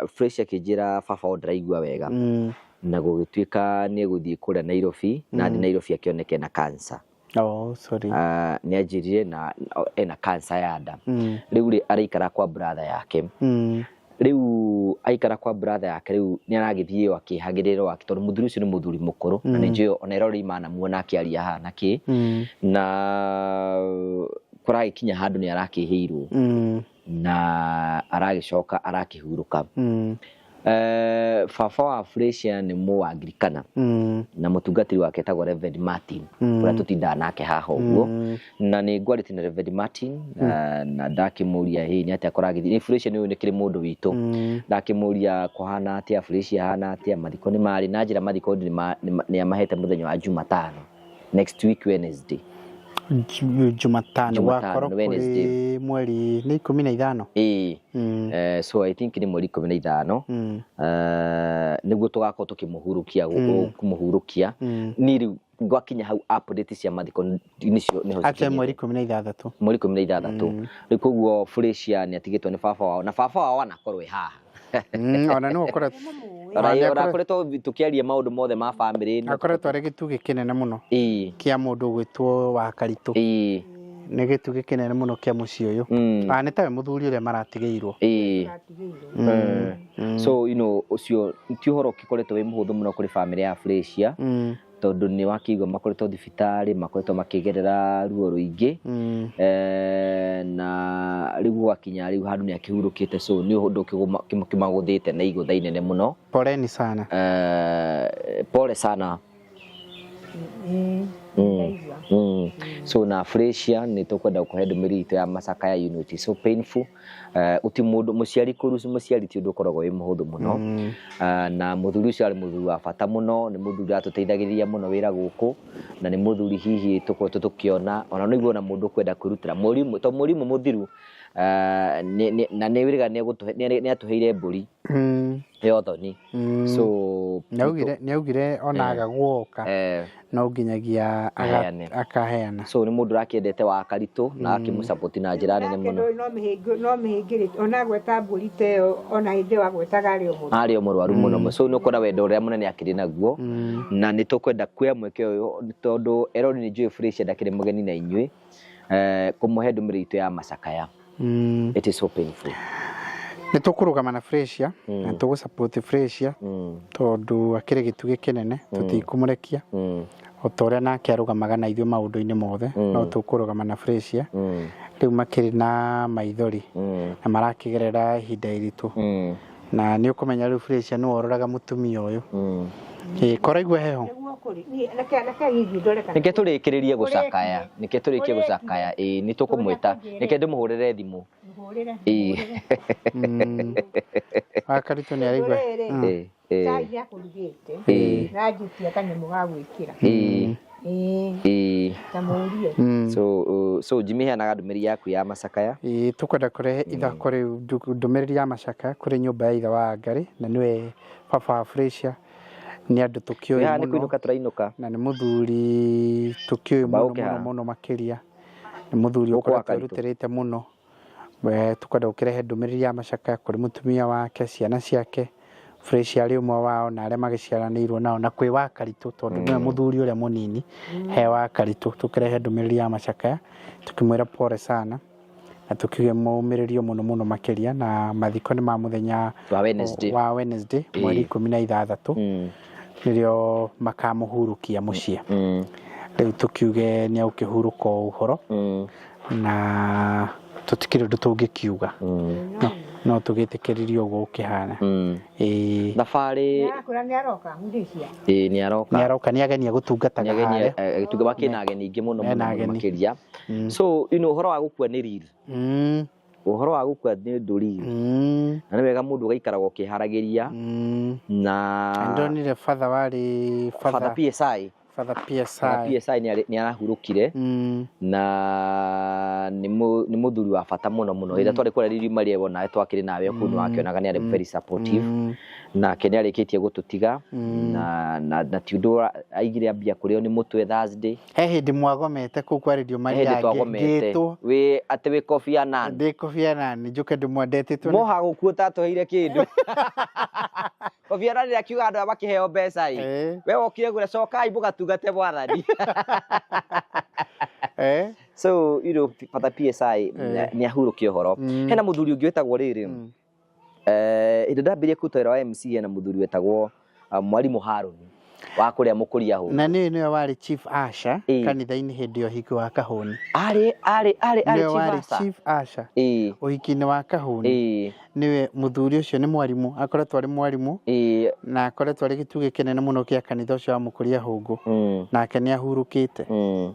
Felicia akĩnjĩra baba wao ndaraigua wega. Na gũgĩtuĩka nĩ egũthiĩ kũrĩa Nairobi, na athiĩ Nairobi akĩoneka ena cancer. Oh, sorry. Nĩ anjĩrire na ena cancer ya nda. Rĩu rĩ araikara kwa brother yake. Rĩu aikara kwa brother yake rĩu nĩ aragĩthiĩ o akĩhagĩrĩra wake tondũ mũthuri ũcio nĩ mũthuri mũkũrũ. Na nĩ njũĩ ona eroreri manamuona akĩaria haha na kĩ. Na kũragĩkinya handũ nĩ arakĩhĩirwo. Na aragĩcoka arakĩhurũka. Baba wa Felicia nĩ Mũangirikana. Na mũtungatĩri wake etagwo Reverend Martin, ũrĩa tũtindaga nake haha ũguo. Na nĩ ngwarĩtie na Reverend Martin, na ndakĩmũria hihi nĩ atĩa kũragĩthiĩ. Nĩ Felicia nĩ ũyũ nĩ kĩrĩ mũndũ witũ. Ndakĩmũria kũhana atĩa, Felicia ahana atĩa, mathiko nĩ marĩ. Na njĩra mathiko nĩ amahete mũthenya wa Jumatano. Next week Wednesday. Jumatano, Jumatano, gwakorwo Wednesday. kũrĩ mweri nĩ 15. Ĩĩ. So I think nĩ mweri 15. Nĩguo tũgakorwo tũkĩmũhurũkia, kũmũhurũkia. Niĩ rĩu gwakinya hau update cia mathiko nĩcio nĩho Ate cikinyĩte. mweri 16. Mweri 16. Rĩu koguo Felicia nĩ atigĩtwo nĩ baba wao, na baba wao anakorwo e haha. Ona nĩwe ũkoretwo Ona Ona nĩ akoretwo tũkĩaria maũndũ mothe ma family ĩno. Akoretwo arĩ gĩtugĩ kĩnene mũno kĩa mũndũ ũgwĩtwo wa Karitũ. Nĩ gĩtugĩ kĩnene mũno kĩa mũciĩ ũyũ. Nĩ tawe mũthuri ũrĩa maratigĩirwo. So, you know, ũcio ti ũhoro ũgĩkoretwo wĩ mũhũthũ mũno kũrĩ family ya Felicia. Tondũ nĩ wakĩigua makoretwo thibitarĩ, makoretwo makĩgerera ruo rũingĩ. Na rĩu gwakinya rĩu handũ nĩ akĩhurũkĩte, so nĩ ũndũ kĩmagũthĩte na igũtha inene mũno. Poleni sana. Pole sana. So na Felicia nĩ tũkwenda gũkũhe ndũmĩrĩri itũ ya macakaya, you know, it is so painful. Uti mũndũ mũciari kũrucu mũciari ti ũndũ ũkoragwo wĩ mũhũthũ mũno. Na mũthuri ũcio arĩ mũthuri wa bata mũno, nĩ mũthuri ũratũteithagĩrĩria mũno wĩra gũkũ, na nĩ mũthuri hihi tũkoretwo tũkĩona, ona no iguo ona mũndũ ũkwenda kwĩrutĩra mweri ũmwe, to mweri ũmwe mũthiru, na nĩ wĩrĩga nĩ atũheire mbũri. Ya ũthoni. So, Nĩ augire ona aga guoka, no nginyagia Aheane. akaheana. So nĩ mũndũ ũrakĩendete wa Karitũ na akĩmũsupport na njĩra nene mũno. No mĩhĩngĩ, no mĩhĩngĩrĩ, ona gweta mbũri ta ĩyo, ona hĩndĩ ĩyo agwetaga arĩ o mũrwaru. Arĩ o mũrwaru mũno. So nĩ ũkuona wendo ũrĩa mũnene akĩrĩ naguo. Na nĩ tũkwenda kuoya mweke ũyũ tondũ Erori nĩ njũĩ Felicia ndakĩrĩ mũgeni na inyuĩ, kũmũhe ndũmĩrĩri itũ ya macakaya. It is so painful. Nĩ tũkũrũgama na Felicia, na tũgũsupport Felicia, tondũ akĩrĩ gĩtugĩ kĩnene, tũtikũmũrekia. O ta ũrĩa nake arũgamaga na ithuĩ maũndũ-inĩ mothe, no tũkũrũgama na Felicia. Rĩu makĩrĩ na maithori, na marakĩgerera ihinda iritũ. Na nĩ ũkũmenya rĩu Felicia nĩwe ũroraga mũtumia ũyũ. Ĩ, koraigua heho? Kũrĩ niĩ reke gĩthiĩ ndore kana Nĩke tũrĩkĩrĩrie gũcakaya, Kũrĩkire. nĩke tũrĩkie gũcakaya. Ĩĩ, nĩ tũkũmwĩta, Kũrĩa nĩke ndĩmũhũrĩre thimũ. Mũhũrĩre. Ĩĩ. Wakaritũ nĩ araigua. Rĩrĩ. Ĩĩ, ĩĩ. Cai nĩ akũrugĩte. Ĩĩ. Na njutia kanyamũ ga gwĩkĩra. Ĩĩ. Ĩĩ. Ĩĩ. Ta mũrie. So Jimmy, heanaga ndũmĩrĩri yaku ya macakaya. Ĩĩ, tũkwenda kũrehe ithako rĩu ndũmĩrĩri ya macakaya kũrĩ nyũmba ya ithe wa Ngarĩ, na nĩwe baba wa Frasier. Nĩ andũ tũkĩũĩ Haha nĩ mũno kũinũka tũrainũka. Na nĩ mũthuri tũkĩũĩ Amba mũno ũke mũno haha. mũno makĩria. Nĩ mũthuri Gũkũ ũkoretwo Wakaritũ. erutĩrĩte mũno. We, tũkwenda gũkĩrehe ndũmĩrĩri ya macakaya kũrĩ mũtumia wake, ciana ciake, Frasier arĩ ũmwe wao na arĩa magĩciaranĩirwo nao, na kwĩ Wakaritũ tondũ nĩwe mũthuri ũrĩa mũnini he Wakaritũ. Tũkĩrehe ndũmĩrĩri ya macakaya tũkĩmwĩra pole sana na tũkiuge mũmĩrĩrio mũno mũno makĩria, na mathiko nĩ ma mũthenya wa Wednesday. Wa Wednesday mweri 16 nĩrĩo makamũhurũkia mũciĩ. Rĩu tũkiuge nĩ agũkĩhurũka o ũhoro na tũtikĩrĩ ũndũ tũngĩkiuga, no tũgĩtĩkĩririe ũguo ũkĩhana. Ĩĩ. Thabarĩ. Nĩarakũra, nĩaroka Murĩcia. Ĩĩ, nĩ aroka. Nĩ aroka, nĩ ageni agũtungataga Nĩ ageni harĩa. Agĩtunga makĩna ageni aingĩ mũno Mena mũno mũno ageni. makĩria. So ũhoro wa gũkua nĩ real. Ũhoro wa gũkua nĩ ũndũ real. Na nĩ wega mũndũ ũgaikaraga ũkĩharagĩria na Ndonire father warĩ Father PSI. Father PSI. Father PSI nĩ arahurũkire na nĩ mũthuri wa bata mũno mũno. Rĩrĩa twarĩ kũrĩa Riri Maria nawe twakĩrĩ nawe kũu, nĩ wakĩonaga nĩ arĩ very supportive. Nake nĩ arĩkĩtie gũtũtiga na ti ũndũ aigire ambia kũrĩo nĩ mũtwe Thursday. He hĩndĩ mwagomete kũu kwa Radio He Maria hĩndĩ twagomete ngĩtwo wĩ atĩ wĩ Kofi Annan. Ndĩ Kofi Annan, njũke ndĩmwendetĩtwo moha gũkuo tatũheire kĩndũ. Kofi Annan rĩrĩa akiuga andũ aya makĩheo mbeca ĩ, we wokire gũra cokai mũgatungate mwathani. So Father PSI nĩ ahurũkia ũhoro. Hena mũthuri ũngĩ wĩtagwo rĩrĩ, hĩndĩ ndambĩrĩria kũruta wĩra wa MC, hena mũthuri wetagwo mwarimũ Harũni wa kũrĩa Mũkũria Hũngũ. Na nĩwe warĩ chief usher kanitha-inĩ hĩndĩ ya ũhiki wa Kahũni. Arĩ Nĩwe chief warĩ usher? Chief usher ũhiki-inĩ wa Kahũni. Nĩwe mũthuri ũcio, nĩ mwarimũ, akoretwo arĩ mwarimũ na akoretwo arĩ gĩtugĩ kĩnene mũno kĩa kanitha ũcio wa Mũkũria Hũngũ. Nake nĩ ahurũkĩte.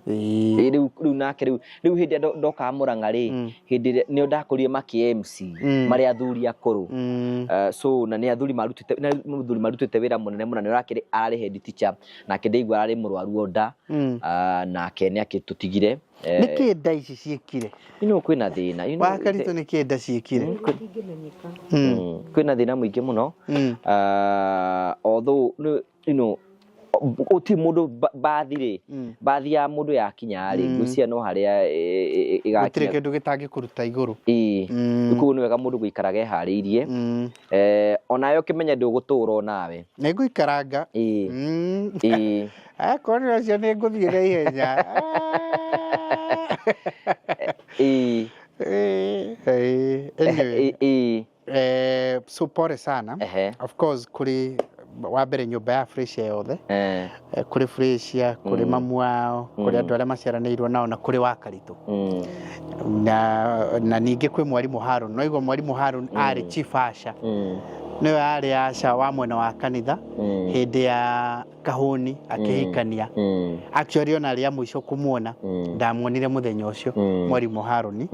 Ĩĩ, rĩu nake rĩu hĩndĩ ĩrĩa ndokaga Mũrang'a rĩ, hĩndĩ ĩrĩa nĩo ndakorire makĩ MC marĩ athuri akũrũ. So na nĩ athuri marutĩte, na mũthuri marutĩte wĩra mũnene mũno, nĩ ũrakĩrĩ ararĩ head teacher, nake ndĩigua ararĩ mũrwaru o nda. Nake nĩ akĩtũtigire. Nĩkĩ nda ici ciĩkire? Kwĩna thĩna. Wakaritũ, nĩkĩ nda ciĩkire? Gũtingĩmenyeka. Kwĩna thĩna mũingĩ mũno. Although gũtirĩ mũndũ bathi rĩ, bathi ya mũndũ yakinya rĩ, ngwĩciria no harĩa Gũtirĩ ĩgakinya. Kĩndũ gĩtangĩkũruta igũrũ. Ĩĩ, koguo nĩ wega mũndũ gũikaraga eharĩirie. Onawe ũkĩmenye ndũgũtũra onawe. Nĩ ngũikaranga. Ĩĩ. Akorwo nĩ ũcio nĩ ngũthiĩ na ihenya. Anyway. So pole sana. Of course, kũrĩ wa mbere nyũmba ya Frasier yothe, kũrĩ Frasier, kũrĩ mamu wao, kũrĩ andũ arĩa maciaranĩirwo nao, na kũrĩ Wakaritũ, na ningĩ kwĩ mwarimũ Harun. No igua mwarimũ Harun arĩ chief usher, nĩwe arĩ usher wa mwena wa kanitha hĩndĩ ya Kahũni akĩhikania. Actually, ona arĩa mũico kũmuona ndamuonire mũthenya ũcio, mwarimũ Haruni,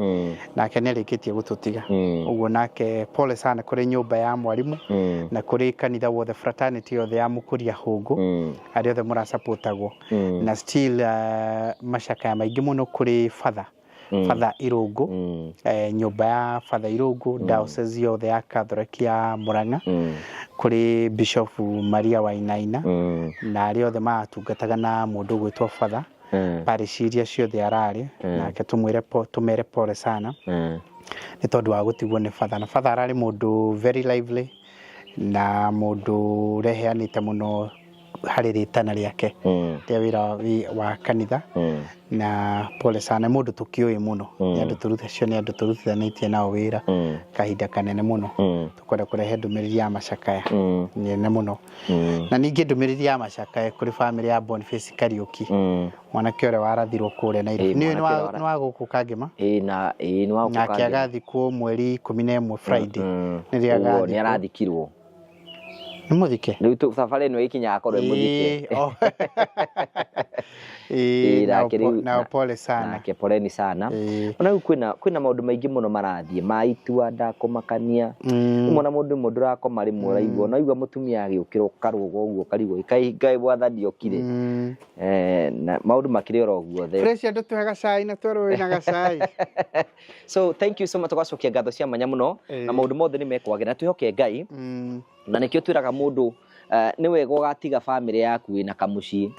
nake nĩ arĩkĩtie gũtũtiga. Ũguo nake pole sana kũrĩ nyũmba ya mwarimũ na kũrĩ kanitha wothe, fraternity yothe ya Mũkũria Hũngũ, arĩa othe mũrasapotagwo, na still macakaya maingĩ mũno kũrĩ Father Irũngũ, nyũmba ya Father Irũngũ, diocese yothe ya Catholic ya Murang'a, kũrĩ Bishop Maria Wainaina na arĩa othe maratungataga na mũndũ ũgwĩtwo Father, parish iria ciothe ararĩ nake, tũmwĩre tũmere pole sana nĩ tondũ wa gũtigwo nĩ Father. Na Father ararĩ mũndũ very lively na mũndũ ũreheanĩte mũno harĩ rĩtana rĩake rĩa wĩra wa kanitha. Na pole sana, nĩ mũndũ tũkĩũĩ mũno, nĩ andũ tũrute acio, nĩ andũ tũrutithanĩtie nao wĩra kahinda kanene mũno. Tũkwenda kũrehe ndũmĩrĩri ya macakaya nene mũno, na ningĩ ndũmĩrĩri ya macakaya kũrĩ bamĩrĩ ya Boniface Kariũki, mwanake ũrĩa warathirwo kũrĩa Nairobi. Ĩĩ, Nĩ mwanake ũrĩa nĩ wa gũkũ Kangema. Ĩĩ, na ĩĩ, nĩ wa gũkũ Nake Kangema. agathikwo mweri 11, Friday nĩrĩo Ũguo nĩ agathikwo. Arathikirwo. Nĩ mũthike. Rĩu thabarĩ ĩno ĩkinyaga akorwo ĩ mũthike. Ĩĩ, oh. Ĩĩ, Ĩĩ, nao nake rĩu nao pole sana. Nake poleni sana. Ĩĩ. Ona rĩu kwĩna maũndũ maingĩ mũno marathiĩ ma itua ndakũmakania. Rĩmwe ona mũndũ ũmwe ndũrakoma rĩmwe ũraigua ona waigua mũtumia agĩũkĩra ũkarũga ũguo ũkarigwo Ngai Ngai mwathani okire. Na maũndũ makĩrĩ oro guothe. Fresh andũ tũhe gacai na twerwo wĩna gacai. So thank you so much, tũgacokia ngatho cia mwanya mũno na maũndũ mothe nĩ mekwagĩra na twĩhoke Ngai. Na nĩkĩo twĩraga mũndũ nĩ wega ũgatiga bamĩrĩ yaku ĩna kamũciĩ.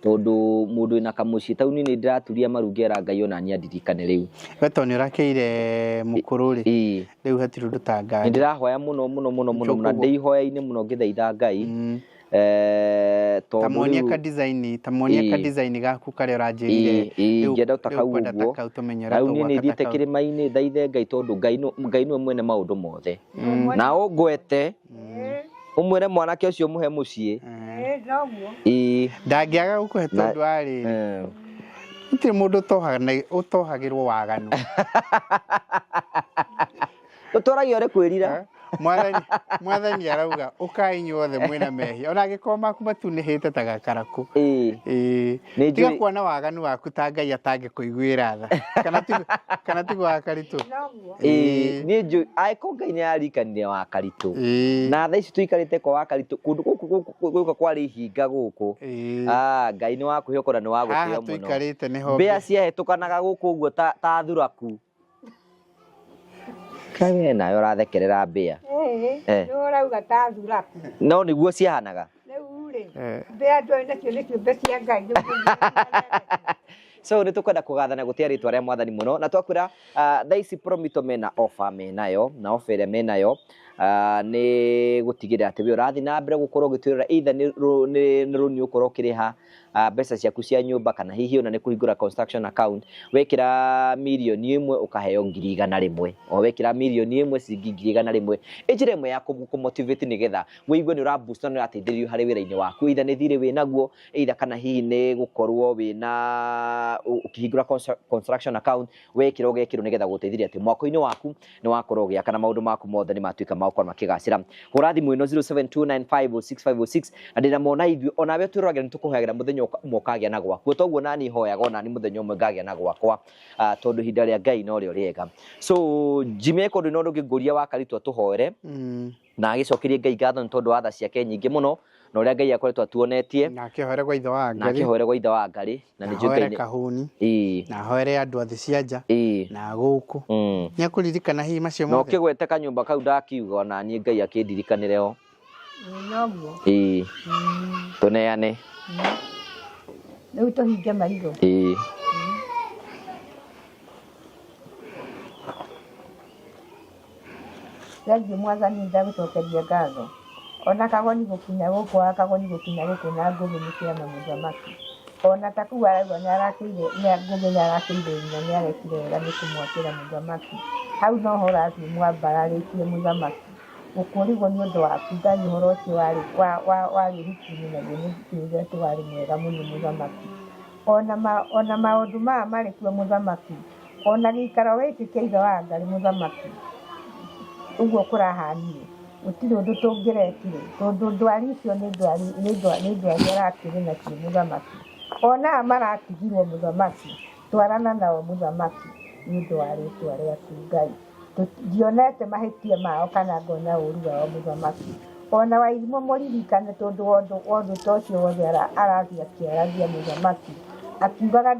Tondũ mũndũ wĩna kamũciĩ taũni nĩ ndĩraturia maru ngera Ngai ona niĩ andirikane rĩu. We tondũ nĩ ũrakĩire mũkũrũ rĩ, rĩu hatirĩ ũndũ ta ngari. Nĩ ndĩrahoya mũno mũno mũno mũno na ndĩ ihoya-inĩ mũno ngĩthaitha Ngai. Ta Tondũ muonie rĩu ka design, ta muonie ka design gaku karĩa ũranjĩrire. Ĩĩ, Rĩu ingĩenda ta rĩu kau ngwenda ta ũguo. kau tũmenye Na ũrĩa rĩu niĩ nĩ tũgwaka ta thiĩte kau. kĩrĩma-inĩ thaithe Ngai tondũ Ngai Ngai nĩwe mwene maũndũ mothe. Na ũngwete ũmwĩre mwanake ũcio mũhe mũciĩ. Ĩĩ, noguo. Ĩĩ. Ndangĩaga gũkũhe tondũ wa rĩrĩ. Gũtirĩ mũndũ ũtohagĩrwo waganu. Ũtũragio nĩ kwĩrira. Mwathani arauga ũkai inyuothe mwĩna mehia ona angĩkorwo maku matunĩhĩte ta gakarakũ. Ĩĩ. Nĩ Tiga kuona waganu waku ta Ngai atangĩkũiguĩra tha. Kana tiguo Wakaritũ? Ĩĩ, niĩ njũĩ angĩkorwo Ngai nĩ ararikanire Wakaritũ na thaa ici tũikarĩte kwa Wakaritũ kũndũ gũkũ gũka kwarĩ ihinga gũkũ. Ngai nĩ wa kwĩhokwo na nĩ wa Haha gũtĩo mũno. tũikarĩte nĩho Mbĩa ciahĩtũkanaga gũkũ ũguo ta thuraku. Kaĩ we nawe ũrathekerera mbĩa. Ĩĩ, nĩ ũrauga ta thuraku. No nĩguo ciahanaga. Rĩu rĩ, mbĩa ndũĩ nacio nĩ ciũmbe cia Ngai. So nĩ tũkwenda kũgathana gũtĩa rĩtwa rĩa mwathani mũno na twakwĩra thaa ici Promito mena offer menayo na offer ĩrĩa menayo nĩ gũtigĩrĩra atĩ we ũrathiĩ na mbere gũkorwo ũgĩtwĩrora either nĩ rũni ũkorwo ũkĩrĩha mbeca ciaku cia nyũmba kana hihi ona nĩ kũhingũra construction account wekĩra mirioni 1 ũkaheo 100,000 o wekĩra mirioni 1 ciringi 100,000 ĩ njĩra ĩmwe ya kũmotivate nĩgetha wĩigue nĩ ũra boost na nĩ ũrateithĩrĩrio harĩ wĩra-inĩ waku either nĩ thirĩ wĩnaguo either kana hihi nĩ gũkorwo wĩna ũkĩhingũra construction account wekĩra ũgekĩrwo nĩgetha gũteithĩrĩria atĩ mwako-inĩ waku nĩ wakorwo ũgĩaka na maũndũ maku mothe nĩ matuĩka ma gũkorwo makĩgacĩra. Hũra thimũ ĩno 0729506506 na ndĩna mona ithuĩ onawe twĩroragĩra nĩ tũkũhoyagĩra mũthenya ũmwe ũkagĩa na gwaku toguo nani hoyaga onani mũthenya ũmwe ngagĩa na gwakwa tondũ ihinda rĩa Ngai no rĩo rĩega. So Jimmy eko ndũ no ndũngĩngũria Wakaritũ atũhoere na agĩcokerie Ngai ngatho nĩ tondũ wa tha ciake nyingĩ mũno na ũrĩa Ngai akoretwo atuonetie na akĩhoere gwa ithe wa na Ngarĩ akĩhoere gwa ithe wa Ngarĩ na nĩ njũĩ ahoere Ngai nĩ Kahũni Ĩĩ. na ahoere andũ a thĩ cia nja Ĩĩ. na gũkũ nĩ akũririkana hihi macio Na mothe ũkĩgwete kanyũmba kau ndakiuga ona niĩ Ngai akĩndirikanĩre ho. Noguo. Ĩĩ. Tũneane. Rĩu tũhinge maitho. Ĩĩ. Thengiũ mwathani ndagũcokeria ngatho. Ona kagoni gũkinya gũkũ akagoni gũkinya gũkũ na ngũgĩ nĩ kĩama mũthamaki. Ona ta kũu arauga nĩ arakĩire nĩ ngũgĩ nĩ arakĩire nyina nĩ arekire wega nĩ kũmwakĩra mũthamaki. Hau noho ũrathiĩ mwambararĩtie mũthamaki. Gũkũrigwo nĩ ũndũ waku Ngai ũhoro ũcio warĩ ũhiki-inĩ naguo nĩ njũĩ atĩ warĩ mwega mũno mũthamaki. Ona maũndũ maya marĩ kuo mũthamaki. Ona gĩikaro gĩkĩ kĩa ithe wa Ngarĩ mũthamaki ũguo kũrahanire gũtirĩ ũndũ tũngĩrekire tondũ ndwari icio nĩ ndwari nĩ ndwari arakĩrĩ nacio mũthamaki. Ona aya maratigirwo mũthamaki twarana nao mũthamaki nĩ ũndũ wa rĩtwa rĩaku Ngai. Ndionete mahĩtia mao kana ngona ũru wao mũthamaki. Ona Wairimũ mũririkane tondũ ũndũ ta ũcio wothe arathiĩ akĩaragia mũthamaki akiugaga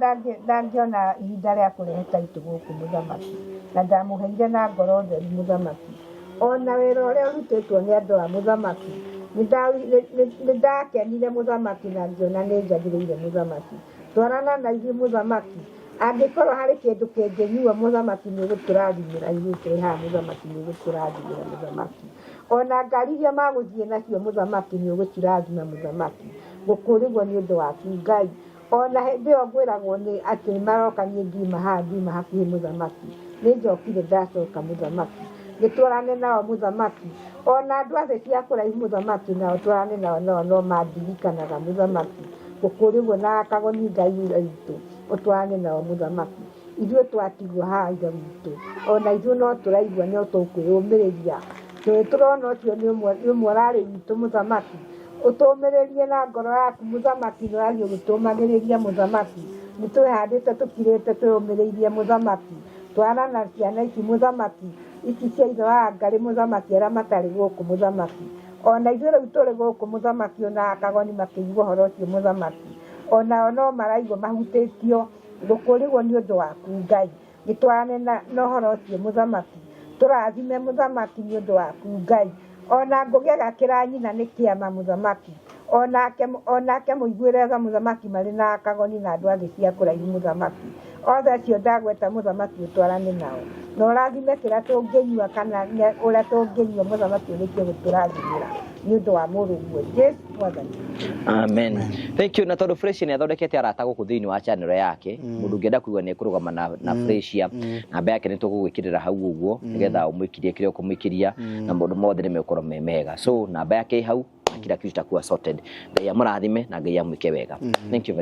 ndangĩona ihinda rĩa kũrehe taitũ gũkũ mũthamaki na ndamũheire na ngoro theru mũthamaki. Ona wĩra ũrĩa ũrutĩtwo nĩ andũ a mũthamaki nĩ ndakenire mũthamaki na ngĩona nĩ njagĩrĩire mũthamaki. Twarana na ithuĩ mũthamaki angĩkorwo harĩ kĩndũ kĩngĩnyuo mũthamaki nĩ ũgũtũrathimĩra ithuĩ tũrĩ haha mũthamaki nĩ ũgũtũrathimĩra mũthamaki. Ona ngari iria magũthiĩ nacio mũthamaki nĩ ũgũcirathima mũthamaki. Gũkũrigwo nĩ ũndũ waku Ngai. Ona hĩndĩ ĩyo ngwĩragwo nĩ atĩ maroka niĩ ngiuma haha ngiuma hakuhĩ mũthamaki. Nĩ njokire ndacoka mũthamaki. Nĩ twarane nao mũthamaki. Ona andũ a thĩ cia kũraihu mũthamaki nao twarane nao nao no mandirikanaga mũthamaki. Gũkũrigwo na kagoni Ngai witũ ũtwarane nao mũthamaki. Ithuĩ twatigwo haha ithe witũ. Ona ithuĩ no tũraigua no tũkwĩyũmĩrĩria. Tũrona ũcio nĩ ũmwe nĩ ũmwe ũrarĩ witũ mũthamaki. Ũtũmĩrĩrie na ngoro yaku mũthamaki, nĩ ũrathiĩ ũgĩtũmagĩrĩria mũthamaki. Nĩ twĩhandĩte tũkirĩte twĩyũmĩrĩirie mũthamaki. Twana na ciana ici mũthamaki, ici cia ithe wa Ngarĩ mũthamaki, arĩa matarĩ gũkũ mũthamaki. Ona ithuĩ rĩu tũrĩ gũkũ mũthamaki, ona akagoni makĩigua ũhoro ũcio mũthamaki. Onao no maraigua mahutĩtio gũkũrĩgwo nĩ ũndũ waku Ngai. Gĩtwarane na ũhoro ũcio mũthamaki. Tũrathime mũthamaki nĩ ũndũ waku Ngai. Ona Ngũgĩ agakĩra nyina nĩ kĩama mũthamaki. Onake mũiguĩre tha mũthamaki marĩ na akagoni na andũ a thĩ cia kũraihu mũthamaki. Othe acio ndagweta mũthamaki ũtwarane nao. Na ũrathime kĩrĩa tũngĩnyua kana ũrĩa tũngĩnyua mũthamaki ũrĩkie gũtũrathimĩra nĩ ũndũ wa mũrũguo Jesu mwathani. Amen. Thank you. Na tondũ Fresh nĩ athondekete arata gũkũ thĩinĩ wa channel yake, mũndũ ũngĩenda kũigua nĩ ekũrũgama na Fresh, namba yake nĩ tũgũgwĩkĩrĩra hau ũguo nĩgetha ũmwĩkirie kĩrĩa ũkũmwĩkĩria na maũndũ mothe nĩ megũkorwo me mega. So namba yake ĩ hau na kila kitu itakuwa sorted. Ngai amũrathime na Ngai amwĩke wega. Thank you very much.